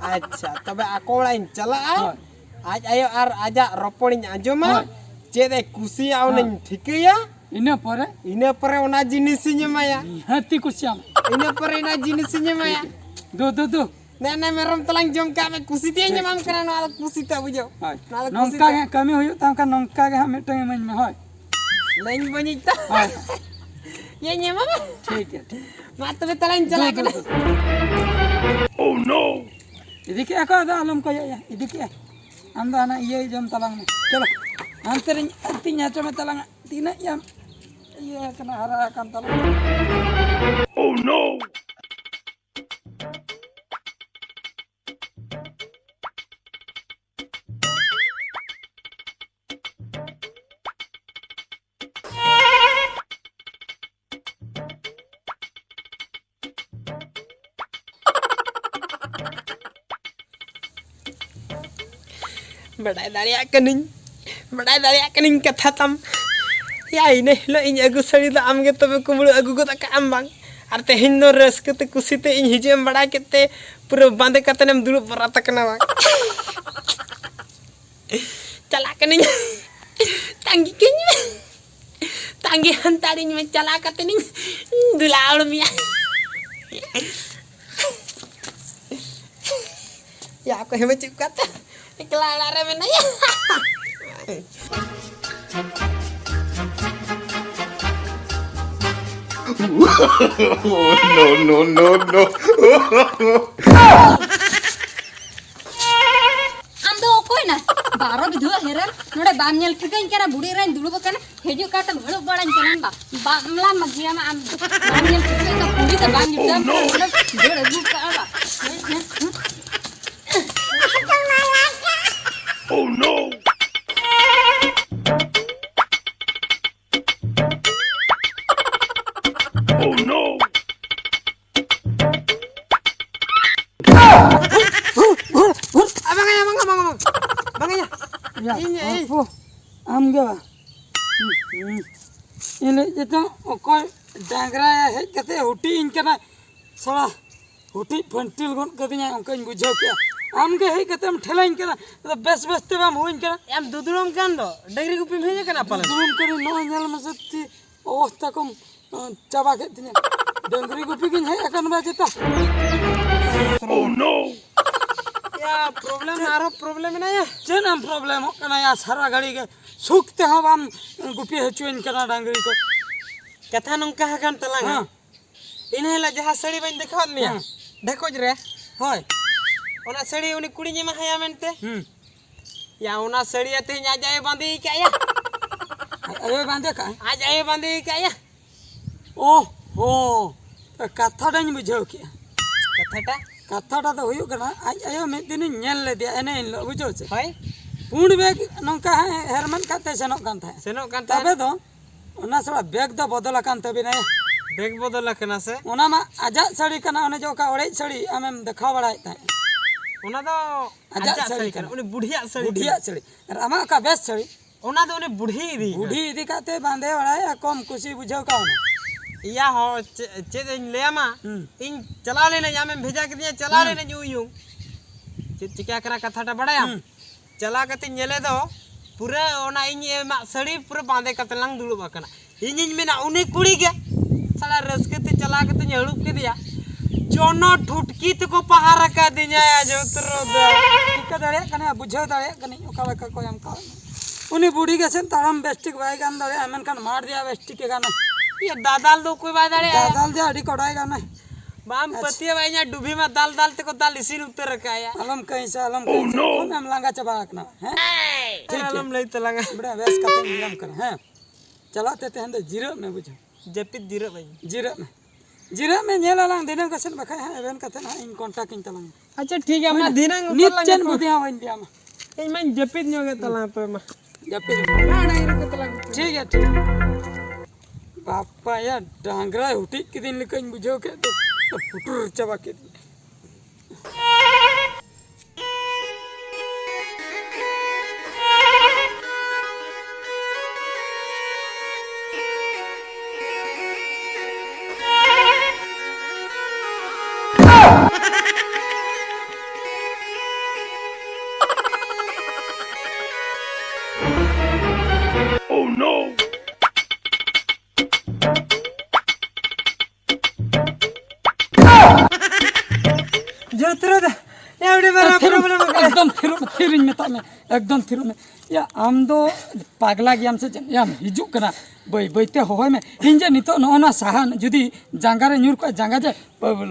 ᱟᱪᱪᱷᱟ, ᱛᱚᱵᱮ ᱟᱠᱚ ᱚᱲᱟᱜ ᱤᱧ ᱪᱟᱞᱟᱜᱼᱟ᱾ ᱦᱳᱭ᱾ ᱟᱡ ᱟᱭᱳ ᱟᱨ ᱟᱡᱟᱜ ᱨᱚᱯᱚᱲᱤᱧ ᱟᱸᱡᱚᱢᱟ᱾ ᱦᱳᱭ᱾ ᱪᱮᱫ ᱮ ᱠᱩᱥᱤᱭᱟᱜᱼᱟ, ᱦᱳᱭ᱾ ᱚᱱᱟᱧ ᱴᱷᱤᱠᱟᱹᱭᱟ᱾ ᱤᱱᱟᱹ ᱯᱚᱨᱮ? ᱤᱱᱟᱹ ᱯᱚᱨᱮ ᱚᱱᱟ ᱡᱤᱱᱤᱥᱤᱧ ᱮᱢᱟᱭᱟ᱾ ᱱᱤᱦᱟᱹᱛᱤ ᱠᱩᱥᱤᱭᱟᱢ᱾ ᱤᱱᱟᱹ ᱯᱚᱨᱮ ᱚᱱᱟ ᱡᱤᱱᱤᱥᱤᱧ ᱮᱢᱟᱭᱟ᱾ ᱫᱩ, ᱫᱩ, ᱫᱩ᱾ ᱱᱮ, ᱱᱮ, ᱢᱮᱨᱚᱢ ᱛᱟᱞᱟᱝ ᱡᱚᱢ ᱠᱟᱜ ᱢᱮ, ᱠᱩᱥᱤ ᱛᱮᱧ ᱴᱷᱤᱠ, ᱮᱢᱟᱢ ᱴᱷᱤᱠ᱾ ᱠᱟᱱᱟ, ᱱᱚᱣᱟ ᱫᱚ ᱠᱩᱥᱤ ᱛᱮ, ᱵᱩᱡᱷᱟᱹᱣ? ᱦᱳᱭ᱾ ᱱᱚᱣᱟ ᱫᱚ ᱠᱩᱥᱤ ᱱᱚᱝᱠᱟ ᱛᱮ᱾ ᱜᱮ ᱠᱟᱹᱢᱤ ᱦᱩᱭᱩᱜ ᱛᱟᱢ ᱠᱷᱟᱱ, ᱱᱚᱝᱠᱟ ᱜᱮ ᱦᱟᱸᱜ ᱢᱤᱫᱴᱟᱝ ᱤᱢᱟᱹᱧ ᱢᱮ, ᱦᱳᱭ᱾ ᱞᱟᱹᱭᱟᱹᱧ ᱵᱟᱹᱧ ᱤᱧ ᱛᱚ᱾ ᱦᱳᱭ᱾ ᱤᱭᱟᱹᱧ ᱮᱢᱟᱢᱟ᱾ ᱴᱷᱤᱠ ᱜᱮᱭᱟ, ᱴᱷᱤᱠ᱾ ᱢᱟ ᱛᱚᱵᱮ ᱛᱟᱦᱞᱮᱧ ᱪᱟᱞᱟᱜ ᱫᱩ, ᱫᱩ, ᱠᱟᱱᱟ᱾ ᱫᱩ᱾ ᱤᱫᱤ ᱠᱮᱜᱼᱟ ᱠᱚ, ᱟᱫᱚ ᱟᱞᱚᱢ ᱠᱚᱭᱚᱜ ᱭᱟ, ᱤᱫᱤ ᱠᱮᱜᱼᱟ᱾ ᱟᱢ ᱫᱚ ᱦᱟᱱᱟ ᱤᱭᱟᱹ ᱡᱚᱢ ᱛᱟᱞᱟᱝ ᱢᱮ᱾ ᱪᱚᱞᱚ, ᱦᱟᱱᱛᱮ ᱨᱤᱧ ᱟᱹᱛᱤᱧ ᱦᱚᱪᱚ ᱢᱮ ᱛᱟᱞᱟᱝᱟ᱾ ᱛᱤᱱᱟᱹᱜ ᱭᱟᱢ ᱤᱭᱟᱹ ᱟᱠᱟᱱᱟ, ᱦᱟᱨᱟ ᱟᱠᱟᱱ ᱛᱟᱞᱟᱝᱟ᱾ ᱵᱟᱰᱟᱭ ᱫᱟᱲᱮᱭᱟᱜ ᱠᱟᱹᱱᱟᱹᱧ, ᱵᱟᱰᱟᱭ ᱫᱟᱲᱮᱭᱟᱜ ᱠᱟᱹᱱᱟᱹᱧ ᱠᱟᱛᱷᱟ ᱛᱟᱢ᱾ ᱭᱟ, ᱤᱱᱟᱹ ᱦᱤᱞᱳᱜ ᱤᱧ ᱟᱹᱜᱩ ᱥᱟᱹᱲᱤ ᱫᱚ ᱟᱢ ᱜᱮ ᱛᱚᱵᱮ ᱠᱩᱢᱵᱽᱲᱩ ᱟᱹᱜᱩ ᱜᱚᱫ ᱟᱠᱟᱫ ᱟᱢ ᱵᱟᱝ? ᱟᱨ ᱛᱮᱦᱮᱧ ᱫᱚ ᱨᱟᱹᱥᱠᱟᱹ ᱛᱮ ᱠᱩᱥᱤ ᱛᱮ ᱤᱧ ᱦᱤᱡᱩᱜ ᱮᱢ ᱵᱟᱲᱟᱭ ᱠᱮᱫ ᱛᱮ ᱯᱩᱨᱟᱹ ᱵᱟᱸᱫᱮ ᱠᱟᱛᱮᱱ ᱮᱢ ᱫᱩᱲᱩᱵ ᱵᱚᱨᱟᱛ ᱟᱠᱟᱱᱟ ᱵᱟᱝ? ᱪᱟᱞᱟᱜ ᱠᱟᱹᱱᱟᱹᱧ᱾ ᱛᱟᱺᱜᱤ ᱠᱟᱹᱧ ᱢᱮ᱾ ᱛᱟᱺᱜᱤ ᱦᱟᱱᱛᱟᱲᱤᱧ ᱢᱮ, ᱪᱟᱞᱟᱣ ᱠᱟᱛᱮᱱᱤᱧ ᱫᱩᱞᱟᱣ ᱢᱮᱭᱟ᱾ ᱭᱟ, ᱚᱠᱚᱭ ᱦᱚᱸ ᱵᱟᱹᱪᱩᱜ ᱠᱚᱣᱟ ᱛᱚ, ᱮᱠᱞᱟ ᱚᱲᱟᱜ ᱨᱮ ᱢᱮᱱᱟᱭᱟ᱾ No, no, no, no. ᱟᱢ ᱫᱚ ᱚᱠᱚᱭ ᱱᱟ? ᱵᱟᱨᱚ ᱵᱤᱫᱷᱩᱣᱟᱹ ᱦᱮᱨᱮᱞ, ᱱᱚᱰᱮ ᱵᱟᱢ ᱧᱮᱞ ᱴᱷᱤᱠᱟᱹᱧ ᱠᱟᱱᱟ, ᱵᱩᱲᱦᱤ ᱮᱨᱟᱧ ᱫᱩᱲᱩᱵ ᱟᱠᱟᱱᱟ, ᱦᱤᱡᱩᱜ ᱠᱟᱱ ᱛᱮᱢ ᱦᱟᱹᱲᱩᱵ ᱵᱟᱲᱟᱧ ᱠᱟᱱᱟ ᱵᱟ? ᱵᱟᱢᱞᱟ ᱢᱟᱹᱡᱷᱤᱭᱟᱢᱟ ᱟᱢ ᱫᱚ, ᱵᱟᱢ ᱧᱮᱞ ᱴᱷᱤᱠᱟᱹᱧ ᱠᱟᱱᱟ, ᱠᱩᱲᱤ ᱫᱚ ᱵᱟᱝ ᱡᱩᱴᱟᱹᱣ ᱟᱢ ᱠᱟᱱᱟ, ᱱᱚᱰᱮ ᱫᱟᱹᱲ ᱟᱹᱜᱩ ᱠᱟᱜᱼᱟ ᱵᱟ? ᱦᱮᱸ, ᱦᱮᱸ, ᱦᱮᱸ᱾ Oh no! Oh no! ᱵᱟᱝᱟ, ᱵᱟᱝᱟ, ᱵᱟᱝᱟ, ᱵᱟᱝᱟ᱾ ᱵᱟᱝᱟ᱾ ᱭᱟ, ᱤᱧ, ᱤᱧ᱾ ᱳᱦᱳ, ᱟᱢ ᱜᱮ ᱵᱟ? ᱦᱩᱸ, ᱦᱩᱸ᱾ ᱤᱧ ᱞᱟᱹᱭ ᱡᱮᱛᱮ ᱚᱠᱚᱭ ᱰᱟᱝᱨᱟ ᱦᱮᱡ ᱠᱟᱛᱮ ᱦᱩᱴᱤᱡ ᱤᱧ ᱠᱟᱱᱟ, ᱥᱟᱞᱟ ᱦᱩᱴᱤᱡ ᱯᱷᱟᱹᱱᱴᱤᱞ ᱜᱚᱫ ᱠᱟᱹᱫᱤᱧᱟ, ᱚᱱᱠᱟᱧ ᱵᱩᱡᱷᱟᱹᱣ ᱠᱮᱜᱼᱟ᱾ ᱟᱢ ᱜᱮ ᱦᱮᱡ ᱠᱟᱛᱮᱢ ᱴᱷᱮᱞᱟᱧ ᱠᱟᱱᱟ, ᱟᱫᱚ ᱵᱮᱥ ᱵᱮᱥ ᱛᱮ ᱵᱟᱢ ᱦᱩᱭᱧ ᱠᱟᱱᱟ᱾ ᱟᱢ ᱫᱩᱫᱲᱩᱢ ᱠᱟᱱ ᱫᱚ, ᱰᱟᱹᱝᱨᱤ ᱜᱩᱯᱤᱢ ᱦᱮᱡ ᱟᱠᱟᱱᱟ ᱯᱟᱞᱮ? ᱫᱩᱫᱲᱩᱢ ᱠᱟᱹᱱᱟᱹᱧ, ᱱᱚᱜᱼᱚᱭ ᱧᱮᱞ ᱢᱮᱥᱮ ᱛᱤ ᱚᱵᱚᱥᱛᱟ ᱠᱚᱢ, ᱟᱸ, ᱪᱟᱵᱟ ᱠᱮᱫ ᱛᱤᱧᱟᱹ᱾ ᱰᱟᱹᱝᱨᱤ ᱜᱩᱯᱤ ᱜᱤᱧ ᱦᱮᱡ ᱟᱠᱟᱱ ᱵᱟ ᱪᱮᱛᱟ? Oh no! ᱭᱟ, problem, ᱟᱨᱦᱚᱸ problem ᱢᱮᱱᱟᱭᱟ᱾ ᱪᱮᱫ ᱮᱢ problemᱚᱜ ᱠᱟᱱᱟ ᱭᱟ? ᱥᱟᱨᱟ ᱜᱷᱟᱹᱲᱤ ᱜᱮ ᱥᱩᱠ ᱛᱮᱦᱚᱸ ᱵᱟᱢ ᱜᱩᱯᱤ ᱦᱚᱪᱚᱧ ᱠᱟᱱᱟ ᱰᱟᱹᱝᱨᱤ ᱠᱚ᱾ ᱠᱟᱛᱷᱟ ᱱᱚᱝᱠᱟ ᱟᱠᱟᱱ ᱛᱟᱞᱟᱝᱟ᱾ ᱦᱮᱸ᱾ ᱤᱱᱟᱹ ᱦᱤᱞᱳᱜ ᱡᱟᱦᱟᱸ ᱥᱟᱹᱲᱤ ᱵᱟᱹᱧ ᱫᱮᱠᱷᱟᱣᱟᱫ ᱢᱮᱭᱟ, ᱦᱮᱸ᱾ ᱰᱷᱮᱠᱚᱡ ᱨᱮ᱾ ᱦᱳᱭ᱾ ᱚᱱᱟ ᱥᱟᱹᱲᱤ ᱩᱱᱤ ᱠᱩᱲᱤᱧ ᱮᱢᱟ ᱦᱟᱭᱟ ᱢᱮᱱᱛᱮ᱾ ᱦᱩᱸ᱾ ᱭᱟ, ᱚᱱᱟ ᱥᱟᱹᱲᱤ ᱛᱮᱦᱮᱧ ᱟᱡ ᱟᱭᱳ ᱵᱟᱸᱫᱮ ᱟᱠᱟᱫ ᱭᱟ᱾ ᱟᱡ ᱟᱭᱳᱭ ᱵᱟᱸᱫᱮ ᱠᱟᱜᱼᱟ? ᱟᱡ ᱟᱭᱳ ᱵᱟᱸᱫᱮ ᱟᱠᱟᱫ ᱭᱟ᱾ ᱳ ᱦᱳ, ᱠᱟᱛᱷᱟ ᱫᱚᱧ ᱵᱩᱡᱷᱟᱹᱣ ᱠᱮᱜᱼᱟ᱾ ᱠᱟᱛᱷᱟᱴᱟ? ᱠᱟᱛᱷᱟᱴᱟ ᱫᱚ ᱦᱩᱭᱩᱜ ᱠᱟᱱᱟ, ᱟᱡ ᱟᱭᱳ ᱢᱤᱫ ᱫᱤᱱᱤᱧ ᱧᱮᱞ ᱞᱮᱫᱮᱭᱟ ᱮᱱᱮ ᱦᱤᱞᱳᱜ, ᱵᱩᱡᱷᱟᱹᱣ ᱪᱮ? ᱦᱳᱭ᱾ ᱯᱩᱸᱰ ᱵᱮᱜᱽ ᱱᱚᱝᱠᱟ ᱦᱮᱸ ᱦᱮᱨᱢᱮᱫ ᱠᱟᱛᱮ ᱥᱮᱱᱚᱜ ᱠᱟᱱ ᱛᱟᱦᱮᱸᱫ᱾ ᱥᱮᱱᱚᱜ ᱠᱟᱱ ᱛᱟᱦᱮᱸᱫ᱾ ᱛᱚᱵᱮ ᱫᱚ ᱚᱱᱟ ᱥᱟᱞᱟ ᱵᱮᱜᱽ ᱫᱚ ᱵᱚᱫᱚᱞ ᱟᱠᱟᱱ ᱛᱟᱹᱵᱤᱱᱟ᱾ ᱵᱮᱜᱽ ᱵᱚᱫᱚᱞ ᱟᱠᱟᱱᱟ ᱥᱮ? ᱚᱱᱟ ᱢᱟ ᱟᱡᱟᱜ ᱥᱟᱹᱲᱤ ᱠᱟᱱᱟ, ᱚᱱᱮ ᱡᱮ ᱚᱠᱟ ᱚᱲᱮᱡ ᱥᱟᱹᱲᱤ ᱟᱢᱮᱢ ᱫᱮᱠᱷᱟᱣ ᱵᱟᱲᱟᱭᱮᱫ ᱛᱟᱦᱮᱸᱫ᱾ ᱚᱱᱟ ᱫᱚ ᱟᱡᱟᱜ ᱟᱡᱟᱜ ᱥᱟᱹᱲᱤ ᱥᱟᱹᱲᱤ ᱠᱟᱱᱟ᱾ ᱠᱟᱱᱟ, ᱩᱱᱤ ᱵᱩᱰᱷᱤᱭᱟᱜ ᱥᱟᱹᱲᱤ ᱵᱩᱰᱷᱤᱭᱟᱜ ᱠᱟᱱᱟ᱾ ᱥᱟᱹᱲᱤ᱾ ᱟᱨ ᱟᱢᱟᱜ ᱚᱠᱟ ᱵᱮᱥ ᱥᱟᱹᱲᱤ? ᱚᱱᱟ ᱫᱚ ᱩᱱᱤ ᱵᱩᱰᱷᱤ ᱤᱫᱤ ᱠᱟᱱᱟ᱾ ᱵᱩᱰᱷᱤ ᱤᱫᱤ ᱠᱟᱛᱮ ᱵᱟᱸᱫᱮ ᱵᱟᱲᱟᱭᱟ, ᱠᱚᱢ ᱠᱩᱥᱤ ᱵᱩᱡᱷᱟᱹᱣ ᱠᱟᱣᱱᱟ᱾ ᱤᱭᱟ ᱦᱚᱸ, ᱪᱮᱫ, ᱪᱮᱫ ᱤᱧ ᱞᱟᱹᱭᱟᱢᱟ? ᱦᱩᱸ᱾ ᱤᱧ ᱪᱟᱞᱟᱣ ᱞᱮᱱᱟᱹᱧ, ᱟᱢᱮᱢ ᱵᱷᱮᱡᱟ ᱠᱤᱫᱤᱧᱟ, ᱪᱟᱞᱟᱣ ᱦᱩᱸ᱾ ᱞᱮᱱᱟᱹᱧ ᱩᱭᱩᱝ᱾ ᱪᱮᱫ ᱪᱤᱠᱟ ᱠᱟᱱᱟ ᱠᱟᱛᱷᱟᱴᱟ ᱵᱟᱲᱟᱭᱟᱢ? ᱦᱩᱸ᱾ ᱪᱟᱞᱟᱣ ᱠᱟᱛᱮᱧ ᱧᱮᱞᱮ ᱫᱚ, ᱯᱩᱨᱟᱹ ᱚᱱᱟ ᱤᱧ ᱮᱢᱟᱜ ᱥᱟᱹᱲᱤ ᱯᱩᱨᱟᱹ ᱵᱟᱸᱫᱮ ᱠᱟᱛᱮ ᱞᱟᱝ ᱫᱩᱲᱩᱵ ᱟᱠᱟᱱᱟ᱾ ᱤᱧᱤᱧ ᱢᱮᱱᱟ, ᱩᱱᱤ ᱠᱩᱲᱤ ᱜᱮ᱾ ᱥᱟᱞᱟ ᱨᱟᱹᱥᱠᱟᱹ ᱛᱮ ᱪᱟᱞᱟᱣ ᱠᱟᱛᱮᱧ ᱦᱟᱹᱲᱩᱵ ᱠᱮᱫᱮᱭᱟ᱾ ᱡᱚᱱᱚ ᱴᱷᱩᱴᱠᱤ ᱛᱮᱠᱚ ᱯᱟᱦᱟᱨ ᱟᱠᱟᱫᱤᱧᱟ ᱡᱚᱛᱨᱚ ᱫᱚ᱾ ᱴᱷᱤᱠᱟᱹ ᱫᱟᱲᱮᱭᱟᱜ ᱠᱟᱱᱟ, ᱵᱩᱡᱷᱟᱹᱣ ᱫᱟᱲᱮᱭᱟᱜ ᱠᱟᱹᱱᱟᱹᱧ ᱚᱠᱟ ᱞᱮᱠᱟ ᱠᱚ ᱮᱢ ᱠᱟᱣᱫ ᱢᱮ᱾ ᱩᱱᱤ ᱵᱩᱲᱦᱤ ᱜᱮ ᱥᱮ ᱛᱟᱲᱟᱢ ᱵᱮᱥ ᱴᱷᱤᱠ ᱵᱟᱭ ᱜᱟᱱ ᱫᱟᱲᱮᱭᱟᱜᱼᱟ, ᱢᱮᱱᱠᱷᱟᱱ ᱢᱟᱲ ᱨᱮᱭᱟᱜ ᱵᱮᱥ ᱴᱷᱤᱠ ᱮ ᱜᱟᱱᱟ᱾ ᱤᱭᱟᱹ, ᱫᱟᱫᱟᱞ ᱫᱚ ᱚᱠᱚᱭ ᱵᱟᱭ ᱫᱟᱲᱮᱭᱟᱜᱼᱟ? ᱫᱟᱫᱟᱞ ᱫᱚ ᱟᱹᱰᱤ ᱠᱚᱰᱟᱭ ᱠᱟᱱᱟᱭ᱾ ᱵᱟᱢ ᱟᱪᱪᱷᱟ᱾ ᱯᱟᱹᱛᱭᱟᱹᱣᱟ, ᱤᱧᱟᱹᱜ ᱰᱩᱵᱷᱤ ᱢᱟ ᱫᱟᱞ ᱫᱟᱞ ᱛᱮᱠᱚ ᱫᱟᱞ ᱤᱥᱤᱱ ᱩᱛᱟᱹᱨ ᱟᱠᱟᱫᱼᱟ᱾ ᱟᱞᱚᱢ ᱠᱟᱹᱭᱥᱟ, ᱟᱞᱚᱢ ᱠᱟᱹᱭᱥᱟ᱾ ᱠᱷᱩᱵ ᱮᱢ ᱞᱟᱸᱜᱟ ᱪᱟᱵᱟ ᱟᱠᱟᱱᱟ, ᱦᱮᱸ? ᱴᱷᱤᱠ ᱟᱨ ᱜᱮᱭᱟ᱾ ᱟᱞᱚᱢ ᱞᱟᱹᱭ ᱛᱟᱞᱟᱝᱟ᱾ ᱵᱮᱲᱟ ᱵᱮᱥ ᱠᱟᱛᱮᱧ ᱞᱟᱹᱭᱟᱢ ᱠᱟᱱᱟ, ᱦᱮᱸ? ᱪᱟᱞᱟᱜ ᱛᱮ ᱛᱮᱦᱮᱧ ᱫᱚ ᱡᱤᱨᱟᱹᱜ ᱢᱮ, ᱵᱩᱡᱷᱟᱹᱣ? ᱡᱟᱹᱯᱤᱫ ᱡᱤᱨᱟᱹᱜ ᱢᱮ᱾ ᱡᱤᱨᱟᱹᱜ ᱢᱮ᱾ ᱡᱤᱨᱟᱹᱜ ᱢᱮ, ᱧᱮᱞ ᱟᱞᱟᱝ ᱫᱷᱤᱱᱟᱹᱝ ᱠᱚ ᱥᱮᱫ, ᱵᱟᱠᱷᱟᱡ ᱦᱟᱸᱜ ᱮᱵᱷᱮᱱ ᱠᱟᱛᱮ ᱦᱟᱸᱜ ᱤᱧ ᱠᱚᱱᱴᱟᱠᱴ ᱤᱧ ᱛᱟᱞᱟᱝ᱾ ᱟᱪᱪᱷᱟ, ᱴᱷᱤᱠ ᱜᱮᱭᱟ, ᱢᱟ ᱦᱩᱭᱱᱟ? ᱫᱷᱤᱱᱟᱹᱝ ᱱᱤᱛ ᱩᱛᱟᱹᱨ ᱞᱟᱝ ᱪᱮᱫ ᱜᱮ᱾ ᱵᱩᱫᱷᱤ ᱦᱚᱸ ᱵᱟᱹᱧ ᱞᱟᱹᱭ ᱟᱢᱟ᱾ ᱤᱧ ᱢᱟᱧ ᱡᱟᱹᱯᱤᱫ ᱧᱚᱜ ᱮᱫ ᱛᱟᱞᱟᱝ ᱛᱚᱵᱮ ᱢᱟ᱾ ᱢᱟ, ᱰᱟᱝᱨᱤ ᱠᱚ ᱛᱟᱞᱟᱝ ᱜᱩᱯᱤ᱾ ᱴᱷᱤᱠ ᱜᱮᱭᱟ, ᱴᱷᱤᱠ ᱜᱮᱭᱟ᱾ ᱵᱟᱯᱟᱭᱟ, ᱰᱟᱝᱨᱟᱭ ᱦᱩᱴᱤᱡ ᱠᱤᱫᱤᱧ ᱞᱮᱠᱟᱧ ᱵᱩᱡᱷᱟᱹᱣ ᱠᱮᱫ ᱫᱚ᱾ ᱯᱩᱴᱩᱨ ᱪᱟᱵᱟ ᱠᱮᱫᱤᱧ᱾ Oh no! ᱡᱚᱛᱨᱟ ᱫᱟ, ᱮ, ᱟᱹᱰᱤ ᱢᱟᱨᱟᱝ ᱛᱷᱤᱨ, problem ᱟᱠᱟᱱᱟ᱾ ᱮᱠᱫᱚᱢ ᱛᱷᱤᱨᱚᱜ ᱢᱮ, ᱛᱷᱤᱨᱤᱧ ᱢᱮᱛᱟᱜ ᱢᱮ, ᱮᱠᱫᱚᱢ ᱛᱷᱤᱨᱚᱜ ᱢᱮ᱾ ᱭᱟ, ᱟᱢ ᱫᱚ ᱯᱟᱜᱽᱞᱟ ᱜᱮᱭᱟᱢ ᱥᱮ ᱪᱮᱫ? ᱭᱟᱢ ᱦᱤᱡᱩᱜ ᱠᱟᱱᱟ, ᱵᱟᱹᱭ ᱵᱟᱹᱭ ᱛᱮ ᱦᱚᱦᱚᱭ ᱢᱮ᱾ ᱤᱧ ᱡᱮ ᱱᱤᱛᱚᱜ ᱱᱚᱜᱼᱚ ᱱᱚᱣᱟ ᱥᱟᱦᱟᱱ ᱡᱩᱫᱤ ᱡᱟᱸᱜᱟ ᱨᱮ ᱧᱩᱨ ᱠᱚᱜᱼᱟ, ᱡᱟᱸᱜᱟ ᱡᱮ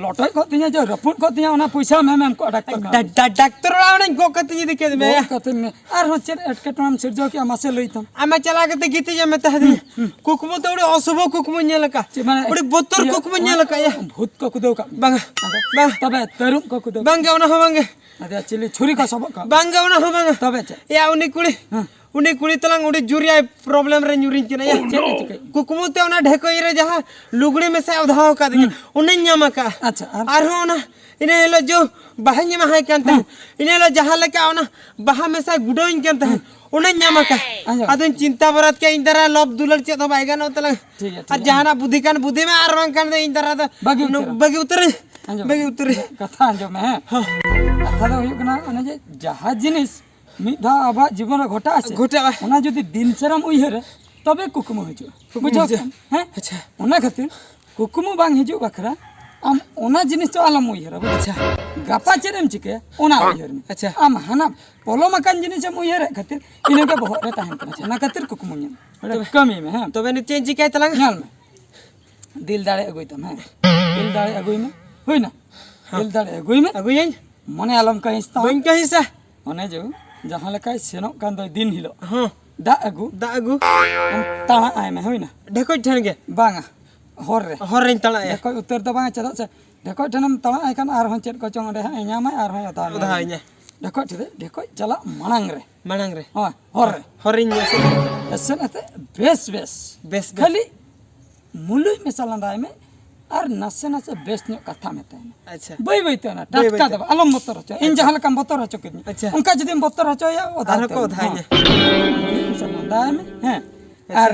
ᱞᱚᱴᱚᱡ ᱠᱚᱜ ᱛᱤᱧᱟ, ᱡᱮ ᱨᱟᱹᱯᱩᱫ ᱠᱚᱜ ᱛᱤᱧᱟ, ᱚᱱᱟ ᱯᱚᱭᱥᱟ ᱮᱢ ᱮᱢ ᱠᱚᱜᱼᱟ ᱰᱟᱠᱛᱚᱨ ᱠᱷᱟᱱᱟ᱾ ᱰᱟ-, ᱰᱟ-, ᱰᱟᱠᱛᱚᱨ ᱚᱲᱟᱜ ᱚᱸᱰᱮᱧ ᱜᱚᱜ ᱠᱟᱛᱮᱧ ᱤᱫᱤ ᱠᱮᱫ ᱢᱮᱭᱟ᱾ ᱜᱚᱜ ᱠᱟᱛᱮ ᱢᱮ᱾ ᱟᱨᱦᱚᱸ ᱪᱮᱫ ᱮᱴᱠᱮᱴᱚᱬᱮᱢ ᱥᱤᱨᱡᱟᱹᱣ ᱠᱮᱜᱼᱟ, ᱢᱟᱥᱮ ᱞᱟᱹᱭ ᱛᱟᱢ᱾ ᱟᱢ ᱪᱟᱞᱟᱣ ᱠᱟᱛᱮ ᱜᱤᱛᱤᱡ ᱮᱢ ᱢᱮᱛᱟ ᱫᱤᱧᱟ᱾ ᱦᱩᱸ, ᱦᱩᱸ᱾ ᱠᱩᱠᱢᱩ ᱛᱮ ᱟᱹᱰᱤ ᱚᱥᱩᱵᱷ ᱠᱩᱠᱢᱩᱧ ᱧᱮᱞ ᱟᱠᱟᱫ᱾ ᱪᱮᱫ ᱢᱟᱱᱮ? ᱟᱹᱰᱤ ᱵᱚᱛᱚᱨ ᱤᱭᱟᱹ, ᱠᱩᱠᱢᱩᱧ ᱧᱮᱞ ᱟᱠᱟᱫ, ᱭᱟ᱾ ᱵᱷᱩᱛ ᱠᱚ ᱠᱩᱫᱟᱹᱣ ᱠᱟᱜ ᱢᱮ? ᱵᱟᱝᱟ, ᱟᱫᱚ ᱵᱟᱝ᱾ ᱛᱚᱵᱮ ᱛᱟᱹᱨᱩᱵ ᱠᱚ ᱠᱩᱫᱟᱹᱣ? ᱵᱟᱝᱜᱮ, ᱚᱱᱟ ᱦᱚᱸ ᱵᱟᱝᱜᱮ᱾ ᱟᱫᱚ ᱪᱤᱞᱤ ᱪᱷᱩᱨᱤ ᱠᱚ ᱥᱚᱵᱚᱜ ᱠᱟᱜ ᱢᱮ? ᱵᱟᱝᱜᱮ, ᱚᱱᱟ ᱦᱚᱸ ᱵᱟᱝᱟ᱾ ᱛᱚᱵᱮ ᱪᱮᱫ? ᱭᱟ, ᱩᱱᱤ ᱠᱩᱲᱤ, ᱦᱮᱸ᱾ ᱩᱱᱤ ᱠᱩᱲᱤ ᱛᱟᱞᱟᱝ ᱚᱸᱰᱮ ᱡᱩᱨᱤᱭᱟᱭ problem ᱨᱮ ᱧᱩᱨᱤᱧ ᱠᱟᱱᱟ, ᱭᱟ᱾ ᱪᱮᱫ ᱮ ᱪᱤᱠᱟᱹᱭ? ᱠᱩᱠᱢᱩ ᱛᱮ ᱚᱱᱟ ᱰᱷᱮᱠᱚᱡ ᱨᱮ ᱡᱟᱦᱟᱸ ᱞᱩᱜᱽᱲᱤ ᱢᱮᱥᱟ ᱚᱫᱷᱟᱣ ᱟᱠᱟᱫᱤᱧᱟ, ᱦᱩᱸ᱾ ᱚᱱᱟᱧ ᱧᱟᱢ ᱟᱠᱟᱫᱼᱟ᱾ ᱟᱪᱪᱷᱟ, ᱟᱨ? ᱟᱨᱦᱚᱸ ᱚᱱᱟ ᱤᱱᱟᱹ ᱦᱤᱞᱳᱜ ᱡᱚ ᱵᱟᱦᱟᱧ ᱮᱢᱟᱦᱟᱭ ᱠᱟᱱ ᱛᱟᱦᱮᱸᱫ, ᱦᱮᱸ᱾ ᱤᱱᱟᱹ ᱦᱤᱞᱳᱜ ᱡᱟᱦᱟᱸ ᱞᱮᱠᱟ ᱚᱱᱟ ᱵᱟᱦᱟ ᱢᱮᱥᱟᱭ ᱜᱩᱰᱟᱹᱣᱤᱧ ᱠᱟᱱ ᱛᱟᱦᱮᱸᱫ, ᱦᱮᱸ᱾ ᱚᱱᱟᱧ ᱧᱟᱢ ᱟᱠᱟᱫᱼᱟ᱾ ᱟᱸᱡᱚᱢ᱾ ᱟᱫᱚᱧ ᱪᱤᱱᱛᱟ ᱵᱟᱨᱟᱛ ᱠᱮᱫᱼᱟ, ᱤᱧ ᱫᱟᱨᱟ ᱞᱚᱵ ᱫᱩᱞᱟᱹᱲ ᱪᱮᱫ ᱦᱚᱸ ᱵᱟᱭ ᱜᱟᱱᱚᱜ ᱛᱟᱞᱟᱝ᱾ ᱴᱷᱤᱠ ᱜᱮᱭᱟ, ᱴᱷᱤᱠ ᱟᱨ ᱜᱮᱭᱟ᱾ ᱡᱟᱦᱟᱱᱟᱜ ᱵᱩᱫᱷᱤ ᱠᱟᱱ ᱵᱩᱫᱷᱤ ᱢᱮ, ᱟᱨ ᱵᱟᱝᱠᱷᱟᱱ ᱫᱚ ᱤᱧ ᱫᱟᱨᱟ ᱫᱚ ᱵᱟᱹᱜᱤ ᱱᱩ-, ᱩᱛᱟᱹᱨᱟ᱾ ᱵᱟᱹᱜᱤ ᱩᱛᱟᱹᱨᱟᱹᱧ᱾ ᱟᱸᱡᱚᱢ᱾ ᱵᱟᱹᱜᱤ ᱩᱛᱟᱹᱨᱟᱹᱧ᱾ ᱠᱟᱛᱷᱟ ᱟᱸᱡᱚᱢ ᱢᱮ, ᱦᱮᱸ? ᱦᱚᱸ᱾ ᱠᱟᱛᱷᱟ ᱫᱚ ᱦᱩᱭᱩᱜ ᱠᱟᱱᱟ, ᱚᱱᱮ ᱡᱮ ᱡᱟᱦᱟᱸ ᱡᱤᱱᱤᱥ ᱢᱤᱫ ᱫᱷᱟᱣ ᱟᱵᱚᱣᱟᱜ ᱡᱤᱵᱚᱱ ᱨᱮ ᱜᱷᱚᱴᱟᱜᱼᱟ ᱥᱮ, ᱜᱷᱚᱴᱟᱜᱼᱟ᱾ ᱚᱱᱟ ᱡᱩᱫᱤ ᱫᱤᱱ ᱥᱟᱨᱟᱢ ᱩᱭᱦᱟᱹᱨᱟ, ᱛᱚᱵᱮ ᱠᱩᱠᱢᱩ ᱦᱤᱡᱩᱜᱼᱟ᱾ ᱠᱩᱠᱢᱩ ᱵᱩᱡᱷᱟᱹᱣ ᱦᱤᱡᱩᱜᱼᱟ᱾ ᱠᱮᱫᱟᱢ? ᱦᱮᱸ? ᱟᱪᱪᱷᱟ᱾ ᱚᱱᱟ ᱠᱷᱟᱹᱛᱤᱨ ᱠᱩᱠᱢᱩ ᱵᱟᱝ ᱦᱤᱡᱩᱜ ᱵᱟᱠᱷᱨᱟ ᱟᱢ ᱚᱱᱟ ᱡᱤᱱᱤᱥ ᱫᱚ ᱟᱞᱚᱢ ᱩᱭᱦᱟᱹᱨᱟ, ᱵᱩᱡᱷᱟᱹᱣ? ᱟᱪᱪᱷᱟ᱾ ᱜᱟᱯᱟ ᱪᱮᱫ ᱮᱢ ᱪᱤᱠᱟᱹᱭᱟ, ᱚᱱᱟ ᱩᱭᱦᱟᱹᱨ ᱢᱮ᱾ ᱟᱪᱪᱷᱟ᱾ ᱟᱢ ᱦᱟᱱᱟ ᱯᱚᱞᱚᱢ ᱟᱠᱟᱱ ᱡᱤᱱᱤᱥ ᱮᱢ ᱩᱭᱦᱟᱹᱨᱮᱫ ᱠᱷᱟᱹᱛᱤᱨ ᱤᱱᱟᱹᱜᱮ ᱵᱚᱦᱚᱜ ᱨᱮ ᱛᱟᱦᱮᱱ ᱠᱟᱱᱟ᱾ ᱟᱪᱪᱷᱟ᱾ ᱚᱱᱟ ᱠᱷᱟᱹᱛᱤᱨ ᱠᱩᱠᱢᱩ ᱧᱮᱞ᱾ ᱛᱚᱵᱮ, ᱠᱟᱹᱢᱤ ᱢᱮ, ᱦᱮᱸ᱾ ᱛᱚᱵᱮ ᱱᱤᱛᱚᱜ ᱤᱧ ᱪᱤᱠᱟᱹᱭ ᱛᱟᱞᱟᱝᱟ? ᱧᱮᱞ ᱢᱮ᱾ ᱫᱤᱞ ᱫᱟᱲᱮ ᱟᱹᱜᱩᱭ ᱛᱟᱢ, ᱦᱮᱸ? ᱫᱤᱞ ᱫᱟᱲᱮ ᱟᱹᱜᱩᱭ ᱢᱮ᱾ ᱦᱩᱭᱱᱟ? ᱦᱮᱸ᱾ ᱫᱤᱞ ᱫᱟᱲᱮ ᱟᱹᱜᱩᱭ ᱢᱮ᱾ ᱟᱹᱜᱩᱭᱟᱹᱧ᱾ ᱢᱚᱱᱮ ᱟᱞᱚᱢ ᱠᱟᱹᱦᱤᱥ ᱛᱟᱢ᱾ ᱵᱟᱹᱧ ᱠᱟᱹᱦᱤᱥᱟ᱾ ᱚᱱᱮ ᱡᱮ ᱡᱟᱦᱟᱸ ᱞᱮᱠᱟᱭ ᱥᱮᱱᱚᱜ ᱠᱟᱱ ᱫᱚᱭ ᱫᱤᱱ ᱦᱤᱞᱳᱜ, ᱦᱚᱸ᱾ ᱫᱟᱜ ᱟᱹᱜᱩ᱾ ᱫᱟᱜ ᱟᱹᱜᱩ᱾ ᱟᱢ ᱛᱟᱲᱟᱜ ᱟᱭ ᱢᱮ, ᱦᱩᱭᱱᱟ? ᱰᱷᱮᱠᱚᱡ ᱴᱷᱮᱱ ᱜᱮ᱾ ᱵᱟᱝᱟ, ᱦᱚᱨ ᱨᱮ᱾ ᱦᱚᱨ ᱨᱮᱧ ᱛᱟᱲᱟᱜ ᱟᱭᱟ᱾ ᱰᱷᱮᱠᱚᱡ ᱩᱛᱟᱹᱨ ᱫᱚ ᱵᱟᱝᱟ, ᱪᱮᱫᱟᱜ ᱥᱮ ᱰᱷᱮᱠᱚᱡ ᱴᱷᱮᱱᱮᱢ ᱛᱟᱲᱟᱜ ᱟᱭ ᱠᱷᱟᱱ ᱟᱨᱦᱚᱸ ᱪᱮᱫ ᱠᱚᱪᱚᱝ ᱚᱸᱰᱮ ᱦᱟᱸᱜ ᱮ ᱧᱟᱢᱟᱭ, ᱟᱨᱦᱚᱸᱭ ᱚᱫᱷᱟᱣ ᱚᱫᱷᱟᱣ ᱧᱟᱢᱟᱭ᱾ ᱤᱧᱟᱹ᱾ ᱰᱷᱮᱠᱚᱡ ᱴᱷᱮᱱ, ᱰᱷᱮᱠᱚᱡ ᱪᱟᱞᱟᱜ ᱢᱟᱲᱟᱝ ᱨᱮ᱾ ᱢᱟᱲᱟᱝ ᱨᱮ᱾ ᱦᱳᱭ, ᱦᱚᱨ ᱨᱮ᱾ ᱦᱚᱨ ᱨᱮᱧ ᱮᱥᱮᱫ᱾ ᱮᱥᱮᱫ ᱟᱛᱮ ᱵᱮᱥ ᱵᱮᱥ᱾ ᱵᱮᱥ ᱵᱮᱥ᱾ ᱠᱷᱟᱹᱞᱤ ᱢᱩᱞᱩᱡ ᱢᱮᱥᱟ ᱞᱟᱸᱫᱟᱭ ᱢᱮ ᱟᱨ ᱱᱟᱥᱮ ᱱᱟᱥᱮ ᱵᱮᱥ ᱧᱚᱜ ᱠᱟᱛᱷᱟ ᱢᱮᱛᱟᱭ ᱢᱮ᱾ ᱟᱪᱪᱷᱟ᱾ ᱵᱟᱹᱭ ᱵᱟᱹᱭ ᱛᱮ ᱚᱱᱟ ᱵᱟᱹᱭ ᱵᱟᱹᱭ ᱴᱟᱴᱠᱟ ᱛᱮ᱾ ᱫᱚ ᱵᱟᱝ, ᱟᱞᱚᱢ ᱵᱚᱛᱚᱨ ᱦᱚᱪᱚᱭᱟ᱾ ᱤᱧ ᱟᱪᱪᱷᱟ᱾ ᱡᱟᱦᱟᱸ ᱞᱮᱠᱟᱢ ᱵᱚᱛᱚᱨ ᱦᱚᱪᱚ ᱠᱤᱫᱤᱧᱟ, ᱟᱪᱪᱷᱟ᱾ ᱚᱱᱠᱟ ᱡᱩᱫᱤᱢ ᱵᱚᱛᱚᱨ ᱦᱚᱪᱚᱭᱟ, ᱚᱫᱷᱟ ᱟᱨᱦᱚᱸ ᱠᱚ ᱩᱛᱟᱹᱨ ᱚᱫᱷᱟᱭᱤᱧᱟ᱾ ᱢᱩᱞᱩᱡ ᱢᱮᱥᱟ ᱞᱟᱸᱫᱟᱭ ᱢᱮ, ᱦᱮᱸ᱾ ᱟᱪᱪᱷᱟ᱾ ᱟᱨ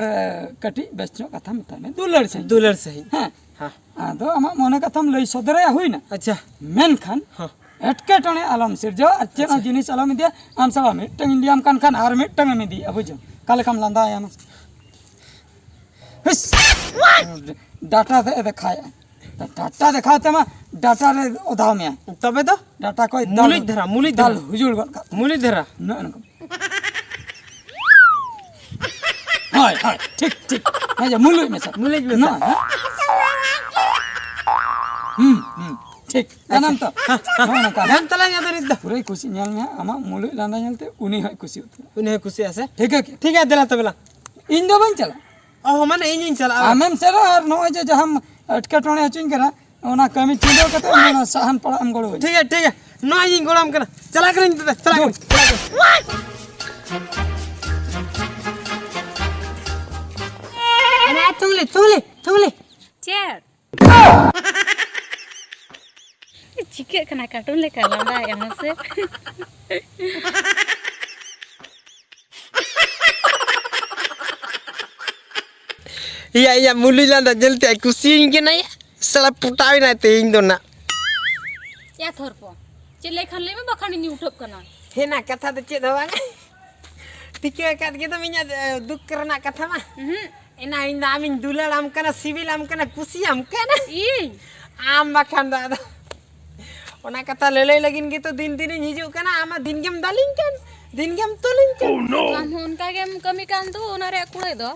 ᱠᱟᱹᱴᱤᱡ ᱵᱮᱥ ᱧᱚᱜ ᱠᱟᱛᱷᱟ ᱢᱮᱛᱟᱭ ᱢᱮ, ᱫᱩᱞᱟᱹᱲ ᱥᱟᱺᱦᱤᱡ᱾ ᱫᱩᱞᱟᱹᱲ ᱥᱟᱺᱦᱤᱡ᱾ ᱦᱮᱸ᱾ ᱦᱮᱸ᱾ ᱟᱫᱚ ᱟᱢᱟᱜ ᱢᱚᱱᱮ ᱠᱟᱛᱷᱟᱢ ᱞᱟᱹᱭ ᱥᱚᱫᱚᱨᱟᱭᱟ, ᱦᱩᱭᱱᱟ᱾ ᱟᱪᱪᱷᱟ᱾ ᱢᱮᱱᱠᱷᱟᱱ ᱦᱚᱸ᱾ ᱮᱴᱠᱮᱴᱚᱬᱮ ᱟᱞᱚᱢ ᱥᱤᱨᱡᱟᱹᱣᱟ ᱟᱨ ᱪᱮᱫ ᱦᱚᱸ ᱟᱪᱪᱷᱟ᱾ ᱡᱤᱱᱤᱥ ᱟᱞᱚᱢ ᱤᱫᱤᱭᱟ᱾ ᱟᱢ ᱥᱟᱞᱟᱜ ᱢᱤᱫᱴᱟᱝ ᱤᱧ ᱤᱫᱤᱭᱟᱢ ᱠᱟᱱ ᱠᱷᱟᱱ ᱟᱨ ᱢᱤᱫᱴᱟᱝ ᱮᱢ ᱤᱫᱤᱭᱟ, ᱵᱩᱡᱷᱟᱹᱣ? ᱚᱠᱟ ᱞᱮᱠᱟᱢ ᱞᱟᱸᱫᱟᱭᱟ ᱢᱟᱥᱮ? ᱦᱤᱥ! ᱰᱟᱴᱟ ᱛᱮ ᱫᱮᱠᱷᱟᱭᱟ᱾ ᱰᱟᱴᱟ ᱫᱮᱠᱷᱟᱣ ᱛᱮᱢᱟ ᱰᱟᱴᱟ ᱨᱮ ᱚᱫᱷᱟᱣ ᱢᱮᱭᱟ᱾ ᱛᱚᱵᱮ ᱫᱚ? ᱰᱟᱴᱟ ᱠᱚᱭ ᱫᱟᱞ, ᱢᱩᱞᱩᱡ ᱫᱷᱟᱨᱟ, ᱢᱩᱞᱩᱡ ᱫᱟᱞ ᱫᱷᱟᱨᱟ᱾ ᱦᱩᱡᱩᱲ ᱜᱚᱫ ᱠᱟᱜ᱾ ᱢᱩᱞᱩᱡ ᱫᱷᱟᱨᱟ᱾ ᱱᱚᱜᱼᱚ ᱱᱚᱝᱠᱟ᱾ ᱦᱳᱭ, ᱦᱳᱭ, ᱴᱷᱤᱠ, ᱴᱷᱤᱠ᱾ ᱦᱮᱸ, ᱡᱮ ᱢᱩᱞᱩᱡ ᱢᱮᱥᱟ᱾ ᱢᱩᱞᱩᱡ ᱢᱮᱥᱟ᱾ ᱱᱚᱜᱼᱚ, ᱦᱮᱸ᱾ ᱦᱩᱸ, ᱦᱩᱸ, ᱴᱷᱤᱠ᱾ ᱡᱟᱱᱟᱢ ᱛᱚ? ᱟᱪᱪᱷᱟ᱾ ᱦᱮᱸ, ᱦᱮᱸ᱾ ᱱᱚᱜᱼᱚ ᱱᱚᱝᱠᱟ᱾ ᱜᱟᱱ ᱛᱟᱞᱟᱝ ᱟᱫᱚ ᱱᱤᱛ ᱫᱚ᱾ ᱯᱩᱨᱟᱹᱭ ᱠᱩᱥᱤ, ᱧᱮᱞ ᱢᱮ ᱦᱟᱸᱜ, ᱟᱢᱟᱜ ᱢᱩᱞᱩᱡ ᱞᱟᱸᱫᱟ ᱧᱮᱞᱛᱮ ᱩᱱᱤ ᱦᱚᱸᱭ ᱠᱩᱥᱤ ᱩᱛᱟᱹᱨᱚᱜᱼᱟ᱾ ᱩᱱᱤ ᱦᱚᱸᱭ ᱠᱩᱥᱤᱜᱼᱟ ᱥᱮ? ᱴᱷᱤᱠ ᱜᱮᱭᱟ᱾ ᱴᱷᱤᱠ ᱜᱮᱭᱟ, ᱫᱮᱞᱟ ᱛᱚᱵᱮ ᱞᱟᱝ᱾ ᱤᱧ ᱫᱚ ᱵᱟᱹᱧ ᱪᱟᱞᱟᱜᱼᱟ᱾ ᱚ, ᱢᱟᱱᱮ ᱤᱧᱤᱧ ᱪᱟᱞᱟᱜᱼᱟ᱾ ᱟᱢᱮᱢ ᱪᱟᱞᱟᱜᱼᱟ ᱟᱨ ᱱᱚᱜᱼᱚᱭ ᱡᱮ ᱡᱟᱦᱟᱸᱢ ᱮᱴᱠᱮᱴᱚᱬᱮ ᱦᱚᱪᱚᱧ ᱠᱟᱱᱟ, ᱚᱱᱟ ᱠᱟᱹᱢᱤ ᱪᱷᱤᱰᱟᱹᱣ ᱠᱟᱛᱮ ᱚᱱᱟ ᱥᱟᱦᱟᱱ ᱯᱟᱲᱟᱜ ᱮᱢ ᱜᱚᱲᱚ ᱟᱹᱧᱟ᱾ ᱴᱷᱤᱠ ᱜᱮᱭᱟ, ᱴᱷᱤᱠ ᱜᱮᱭᱟ᱾ ᱱᱚᱜᱼᱚᱭ ᱤᱧᱤᱧ ᱜᱚᱲᱚ ᱟᱢ ᱠᱟᱱᱟ᱾ ᱪᱟᱞᱟᱜ ᱠᱟᱹᱱᱟᱹᱧ ᱛᱚᱵᱮ, ᱪᱟᱞᱟᱜ ᱠᱟᱹᱱᱟᱹᱧ, ᱪᱟᱞᱟᱜ ᱠᱟᱹᱱᱟᱹᱧ᱾ ᱟᱨᱮ, ᱛᱩᱝᱞᱤ, ᱛᱩᱝᱞᱤ, ᱛᱩᱝᱞᱤ᱾ ᱪᱮᱫ? ᱪᱤᱠᱟᱹᱜ ᱠᱟᱱᱟ ᱠᱟᱴᱩᱱ ᱞᱮᱠᱟ ᱞᱟᱸᱫᱟᱭᱮᱫ ᱟᱢ ᱥᱮ? ᱤᱭᱟ, ᱤᱭᱟ, ᱢᱩᱞᱩᱡ ᱞᱟᱸᱫᱟ ᱧᱮᱞᱛᱮ ᱟᱡ ᱠᱩᱥᱤᱭᱟᱹᱧ ᱠᱟᱱᱟᱭ᱾ ᱥᱟᱞᱟ ᱯᱚᱴᱟᱣ ᱮᱱᱟᱭ ᱛᱮᱦᱮᱧ ᱫᱚ ᱱᱟᱜ᱾ ᱭᱟ ᱛᱷᱚᱨᱯᱚ, ᱪᱮᱫ ᱞᱟᱹᱭ ᱠᱷᱟᱱ ᱞᱟᱹᱭ ᱢᱮ, ᱵᱟᱠᱷᱟᱱ ᱤᱧ ᱩᱴᱷᱟᱹᱜ ᱠᱟᱱᱟ᱾ ᱦᱮᱱᱟ ᱠᱟᱛᱷᱟ ᱫᱚ ᱪᱮᱫ ᱦᱚᱸ ᱵᱟᱝ᱾ ᱴᱷᱤᱠᱟᱹ ᱟᱠᱟᱫ ᱜᱮᱫᱚᱢ ᱤᱧᱟᱹᱜ, ᱮ, ᱫᱩᱠ ᱨᱮᱱᱟᱜ ᱠᱟᱛᱷᱟ ᱢᱟ᱾ ᱩᱦᱩᱸ᱾ ᱮᱱᱟ ᱤᱧ ᱫᱚ ᱟᱢᱤᱧ ᱫᱩᱞᱟᱹᱲᱟᱢ ᱠᱟᱱᱟ, ᱥᱤᱵᱤᱞᱟᱢ ᱠᱟᱱᱟ, ᱠᱩᱥᱤᱭᱟᱢ ᱠᱟᱱᱟ᱾ ᱤᱧ? ᱟᱢ ᱵᱟᱠᱷᱟᱱ ᱫᱚ ᱟᱫᱚ ᱚᱱᱟ ᱠᱟᱛᱷᱟ ᱞᱟᱹᱞᱟᱹᱭ ᱞᱟᱹᱜᱤᱫ ᱜᱮᱛᱚ ᱫᱤᱱ ᱫᱤᱱᱤᱧ ᱦᱤᱡᱩᱜ ᱠᱟᱱᱟ᱾ ᱟᱢ ᱢᱟ ᱫᱤᱱ ᱜᱮᱢ ᱫᱟᱞᱤᱧ ᱠᱟᱱ, ᱫᱤᱱ ᱜᱮᱢ ᱛᱚᱞᱤᱧ ᱠᱟᱱ᱾ ᱟᱢ ᱦᱚᱸ ᱚᱱᱠᱟ ᱜᱮᱢ ᱠᱟᱹᱢᱤ ᱠᱟᱱ ᱫᱚ, ᱚᱱᱟ ᱨᱮᱭᱟᱜ ᱠᱩᱲᱟᱹᱭ ᱫᱚ᱾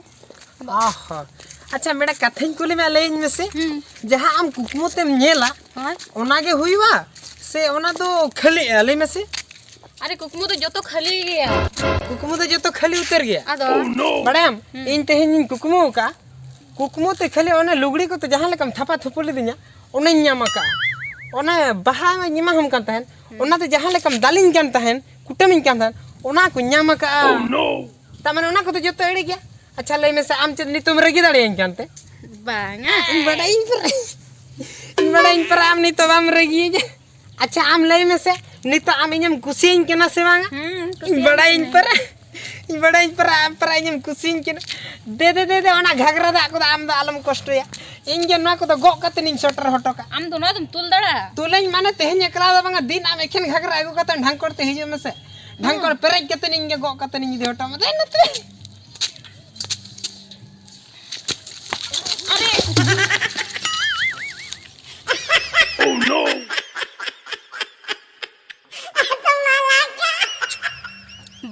ᱚᱦᱚ, ᱟᱪᱪᱷᱟ, ᱢᱤᱫᱴᱟᱝ ᱠᱟᱛᱷᱟᱧ ᱠᱩᱞᱤ ᱢᱮᱭᱟ, ᱞᱟᱹᱭᱟᱹᱧ ᱢᱮᱥᱮ᱾ ᱦᱩᱸ᱾ ᱡᱟᱦᱟᱸ ᱟᱢ ᱠᱩᱠᱢᱩ ᱛᱮᱢ ᱧᱮᱞᱟ, ᱦᱳᱭ᱾ ᱚᱱᱟ ᱜᱮ ᱦᱩᱭᱩᱜᱼᱟ ᱥᱮ ᱚᱱᱟ ᱫᱚ ᱠᱷᱟᱹᱞᱤᱜᱼᱟ? ᱞᱟᱹᱭ ᱢᱮᱥᱮ᱾ ᱟᱨᱮ, ᱠᱩᱠᱢᱩ ᱫᱚ ᱡᱚᱛᱚ ᱠᱷᱟᱹᱞᱤ ᱜᱮᱭᱟ᱾ ᱠᱩᱠᱢᱩ ᱫᱚ ᱡᱚᱛᱚ ᱠᱷᱟᱹᱞᱤ ᱩᱛᱟᱹᱨ ᱜᱮᱭᱟ᱾ ᱟᱫᱚ? ᱵᱟᱲᱟᱭᱟᱢ, ᱦᱩᱸ᱾ ᱤᱧ ᱛᱮᱦᱮᱧᱤᱧ ᱠᱩᱠᱢᱩ ᱟᱠᱟᱫᱼᱟ, ᱠᱩᱠᱢᱩ ᱛᱮ ᱠᱷᱟᱹᱞᱤ ᱚᱱᱟ ᱞᱩᱜᱽᱲᱤ ᱠᱚᱛᱮ ᱡᱟᱦᱟᱸ ᱞᱮᱠᱟᱢ ᱛᱷᱟᱯᱟ ᱛᱷᱩᱯᱩ ᱞᱤᱫᱤᱧᱟ, ᱚᱱᱟᱧ ᱧᱟᱢ ᱟᱠᱟᱫᱼᱟ᱾ ᱚᱱᱟ ᱵᱟᱦᱟ ᱢᱟᱧ ᱮᱢᱟᱦᱟᱢ ᱠᱟᱱ ᱛᱟᱦᱮᱸᱫ, ᱦᱩᱸ᱾ ᱚᱱᱟᱛᱮ ᱡᱟᱦᱟᱸ ᱞᱮᱠᱟᱢ ᱫᱟᱞᱤᱧ ᱠᱟᱱ ᱛᱟᱦᱮᱸᱫ, ᱠᱩᱴᱟᱹᱢᱤᱧ ᱠᱟᱱ ᱛᱟᱦᱮᱸᱫ, ᱚᱱᱟ ᱠᱚᱧ ᱧᱟᱢ ᱟᱠᱟᱫᱼᱟ᱾ ᱛᱟᱨ ᱢᱟᱱᱮ ᱚᱱᱟ ᱠᱚᱫᱚ ᱡᱚᱛᱚ ᱮᱲᱮ ᱜᱮᱭᱟ᱾ ᱟᱪᱪᱷᱟ, ᱞᱟᱹᱭ ᱢᱮᱥᱮ, ᱟᱢ ᱪᱮᱫ ᱱᱤᱛᱚᱜ ᱮᱢ ᱨᱟᱹᱜᱤ ᱫᱟᱲᱮᱭᱟᱹᱧ ᱠᱟᱱᱛᱮ? ᱵᱟᱝᱟ᱾ ᱤᱧ ᱵᱟᱰᱟᱭᱟᱹᱧ ᱯᱟᱨᱟ, ᱤᱧ ᱵᱟᱰᱟᱭᱟᱹᱧ ᱯᱟᱨᱟ ᱟᱢ ᱱᱤᱛᱚᱜ ᱵᱟᱢ ᱨᱟᱹᱜᱤᱭᱟᱹᱧᱟ᱾ ᱟᱪᱪᱷᱟ, ᱟᱢ ᱞᱟᱹᱭ ᱢᱮᱥᱮ, ᱱᱤᱛᱚᱜ ᱟᱢ ᱤᱧᱮᱢ ᱠᱩᱥᱤᱭᱟᱹᱧ ᱠᱟᱱᱟ ᱥᱮ ᱵᱟᱝᱟ? ᱦᱩᱸ, ᱤᱧ ᱠᱩᱥᱤᱭᱟᱹᱧ ᱵᱟᱰᱟᱭᱟᱹᱧ ᱠᱟᱱᱟ᱾ ᱯᱟᱨᱟ, ᱤᱧ ᱵᱟᱰᱟᱭᱟᱹᱧ ᱯᱟᱨᱟ, ᱟᱢ ᱯᱟᱨᱟ ᱤᱧᱮᱢ ᱠᱩᱥᱤᱭᱟᱹᱧ ᱠᱟᱱᱟ᱾ ᱫᱮ, ᱫᱮ, ᱫᱮ, ᱫᱮ, ᱚᱱᱟ ᱜᱷᱟᱜᱽᱨᱟ ᱫᱟᱜ ᱠᱚᱫᱚ ᱟᱢ ᱫᱚ ᱟᱞᱚᱢ ᱠᱚᱥᱴᱚᱭᱟ᱾ ᱤᱧ ᱜᱮ ᱱᱚᱣᱟ ᱠᱚᱫᱚ ᱜᱚᱜ ᱠᱟᱛᱮ ᱤᱧ ᱥᱮᱴᱮᱨ ᱦᱚᱴᱚ ᱠᱟᱜᱼᱟ᱾ ᱟᱢ ᱫᱚ ᱱᱚᱣᱟ ᱫᱚᱢ ᱛᱩᱞ ᱫᱟᱲᱮᱭᱟᱜᱼᱟ? ᱛᱩᱞᱟᱹᱧ ᱢᱟᱱᱮ ᱛᱮᱦᱮᱧ ᱮᱠᱞᱟ ᱫᱚ ᱵᱟᱝᱟ, ᱫᱤᱱ ᱟᱢ ᱮᱠᱷᱮᱱ ᱜᱷᱟᱜᱽᱨᱟ ᱟᱹᱜᱩ ᱠᱟᱛᱮ ᱰᱷᱟᱝᱠᱚᱲ ᱛᱮ ᱦᱤᱡᱩᱜ ᱢᱮᱥᱮ᱾ ᱰᱷᱟᱝᱠᱚᱲ ᱦᱩᱸ᱾ ᱯᱮᱨᱮᱡ ᱠᱟᱛᱮ ᱤᱧ ᱜᱮ ᱜᱚᱜ ᱠᱟᱛᱮ ᱤᱧ ᱤᱫᱤ ᱦᱚᱴᱚ ᱟᱢᱟ᱾ ᱫᱮ ᱱᱚᱛᱮ᱾ ᱟᱨᱮ!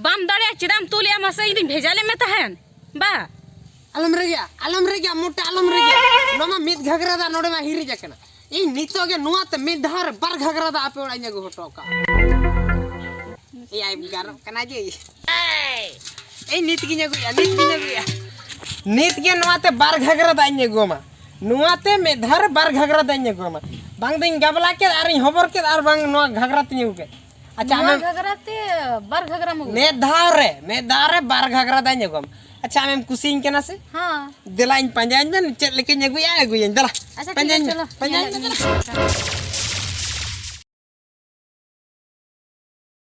ᱵᱟᱢ ᱫᱟᱲᱮᱭᱟᱜᱼᱟ, ᱪᱮᱫᱟᱜ ᱮᱢ ᱛᱩᱞᱮᱜᱼᱟ ᱢᱟᱥᱮ? ᱤᱧ ᱫᱩᱧ ᱵᱷᱮᱡᱟ ᱞᱮᱫ ᱢᱮ ᱛᱟᱦᱮᱸᱱ᱾ ᱵᱟ᱾ ᱟᱞᱚᱢ ᱨᱮᱜᱮ, ᱟᱞᱚᱢ ᱨᱮᱜᱮ, ᱢᱚᱴᱟ ᱟᱞᱚᱢ ᱨᱮᱜᱮ᱾ ᱱᱚᱣᱟ ᱢᱟ ᱢᱤᱫ ᱜᱷᱟᱜᱽᱨᱟ ᱫᱟᱜ ᱱᱚᱰᱮ ᱢᱟ ᱦᱤᱨᱤᱡ ᱟᱠᱟᱱᱟ᱾ ᱤᱧ ᱱᱤᱛᱚᱜ ᱜᱮ ᱱᱚᱣᱟ ᱛᱮ ᱢᱤᱫ ᱫᱷᱟᱣ ᱨᱮ ᱵᱟᱨ ᱜᱷᱟᱜᱽᱨᱟ ᱫᱟᱜ ᱟᱯᱮ ᱚᱲᱟᱜ ᱤᱧ ᱟᱹᱜᱩ ᱦᱚᱴᱚ ᱠᱟᱜᱼᱟ᱾ ᱮᱭᱟᱭ ᱜᱟᱨᱚᱜ ᱠᱟᱱᱟ ᱡᱮ᱾ ᱮᱭ ᱱᱤᱛ ᱜᱤᱧ ᱟᱹᱜᱩᱭᱟ, ᱱᱤᱛ ᱜᱤᱧ ᱟᱹᱜᱩᱭᱟ᱾ ᱱᱤᱛ ᱜᱮ ᱱᱚᱣᱟ ᱛᱮ ᱵᱟᱨ ᱜᱷᱟᱜᱽᱨᱟ ᱫᱟᱜ ᱤᱧ ᱟᱹᱜᱩ ᱟᱢᱟ᱾ ᱱᱚᱣᱟ ᱛᱮ ᱢᱤᱫ ᱫᱷᱟᱣ ᱨᱮ ᱵᱟᱨ ᱜᱷᱟᱜᱽᱨᱟ ᱫᱟᱜ ᱤᱧ ᱟᱹᱜᱩ ᱟᱢᱟ᱾ ᱵᱟᱝ ᱫᱚᱧ ᱜᱟᱵᱞᱟ ᱠᱮᱫ ᱟᱨᱤᱧ ᱦᱚᱵᱚᱨ ᱠᱮᱫ, ᱟᱨ ᱵᱟᱝ ᱱᱚᱣᱟ ᱜᱷᱟᱜᱽᱨᱟ ᱛᱤᱧ ᱟᱹᱜᱩ ᱠᱮᱫ᱾ ᱟᱪᱪᱷᱟ, ᱱᱚᱣᱟ ᱟᱢᱮᱢ ᱜᱷᱟᱜᱽᱨᱟ ᱛᱮ ᱵᱟᱨ ᱜᱷᱟᱜᱽᱨᱟᱢ ᱟᱹᱜᱩ ᱢᱤᱫ ᱫᱷᱟᱣ ᱨᱮ, ᱢᱤᱫ ᱫᱷᱟᱣ ᱨᱮ ᱵᱟᱨ ᱜᱷᱟᱜᱽᱨᱟ ᱫᱟᱜ ᱤᱧ ᱟᱹᱜᱩ ᱟᱢᱟ᱾ ᱟᱪᱪᱷᱟ, ᱟᱢᱮᱢ ᱠᱩᱥᱤᱭᱟᱹᱧ ᱠᱟᱱᱟ ᱥᱮ? ᱦᱮᱸ᱾ ᱫᱮᱞᱟᱧ ᱯᱟᱸᱡᱟᱧ ᱢᱮ, ᱪᱮᱫ ᱞᱮᱠᱟᱧ ᱟᱹᱜᱩᱭᱟ, ᱟᱹᱜᱩᱭᱟᱹᱧ᱾ ᱫᱮᱞᱟ, ᱟᱪᱪᱷᱟ, ᱴᱷᱤᱠ ᱯᱟᱸᱡᱟᱧ ᱜᱮᱭᱟ, ᱢᱮ, ᱪᱚᱞᱚ, ᱯᱟᱸᱡᱟᱧ ᱧᱮᱞ ᱢᱮ, ᱞᱮ ᱫᱮᱞᱟ᱾ ᱜᱮ᱾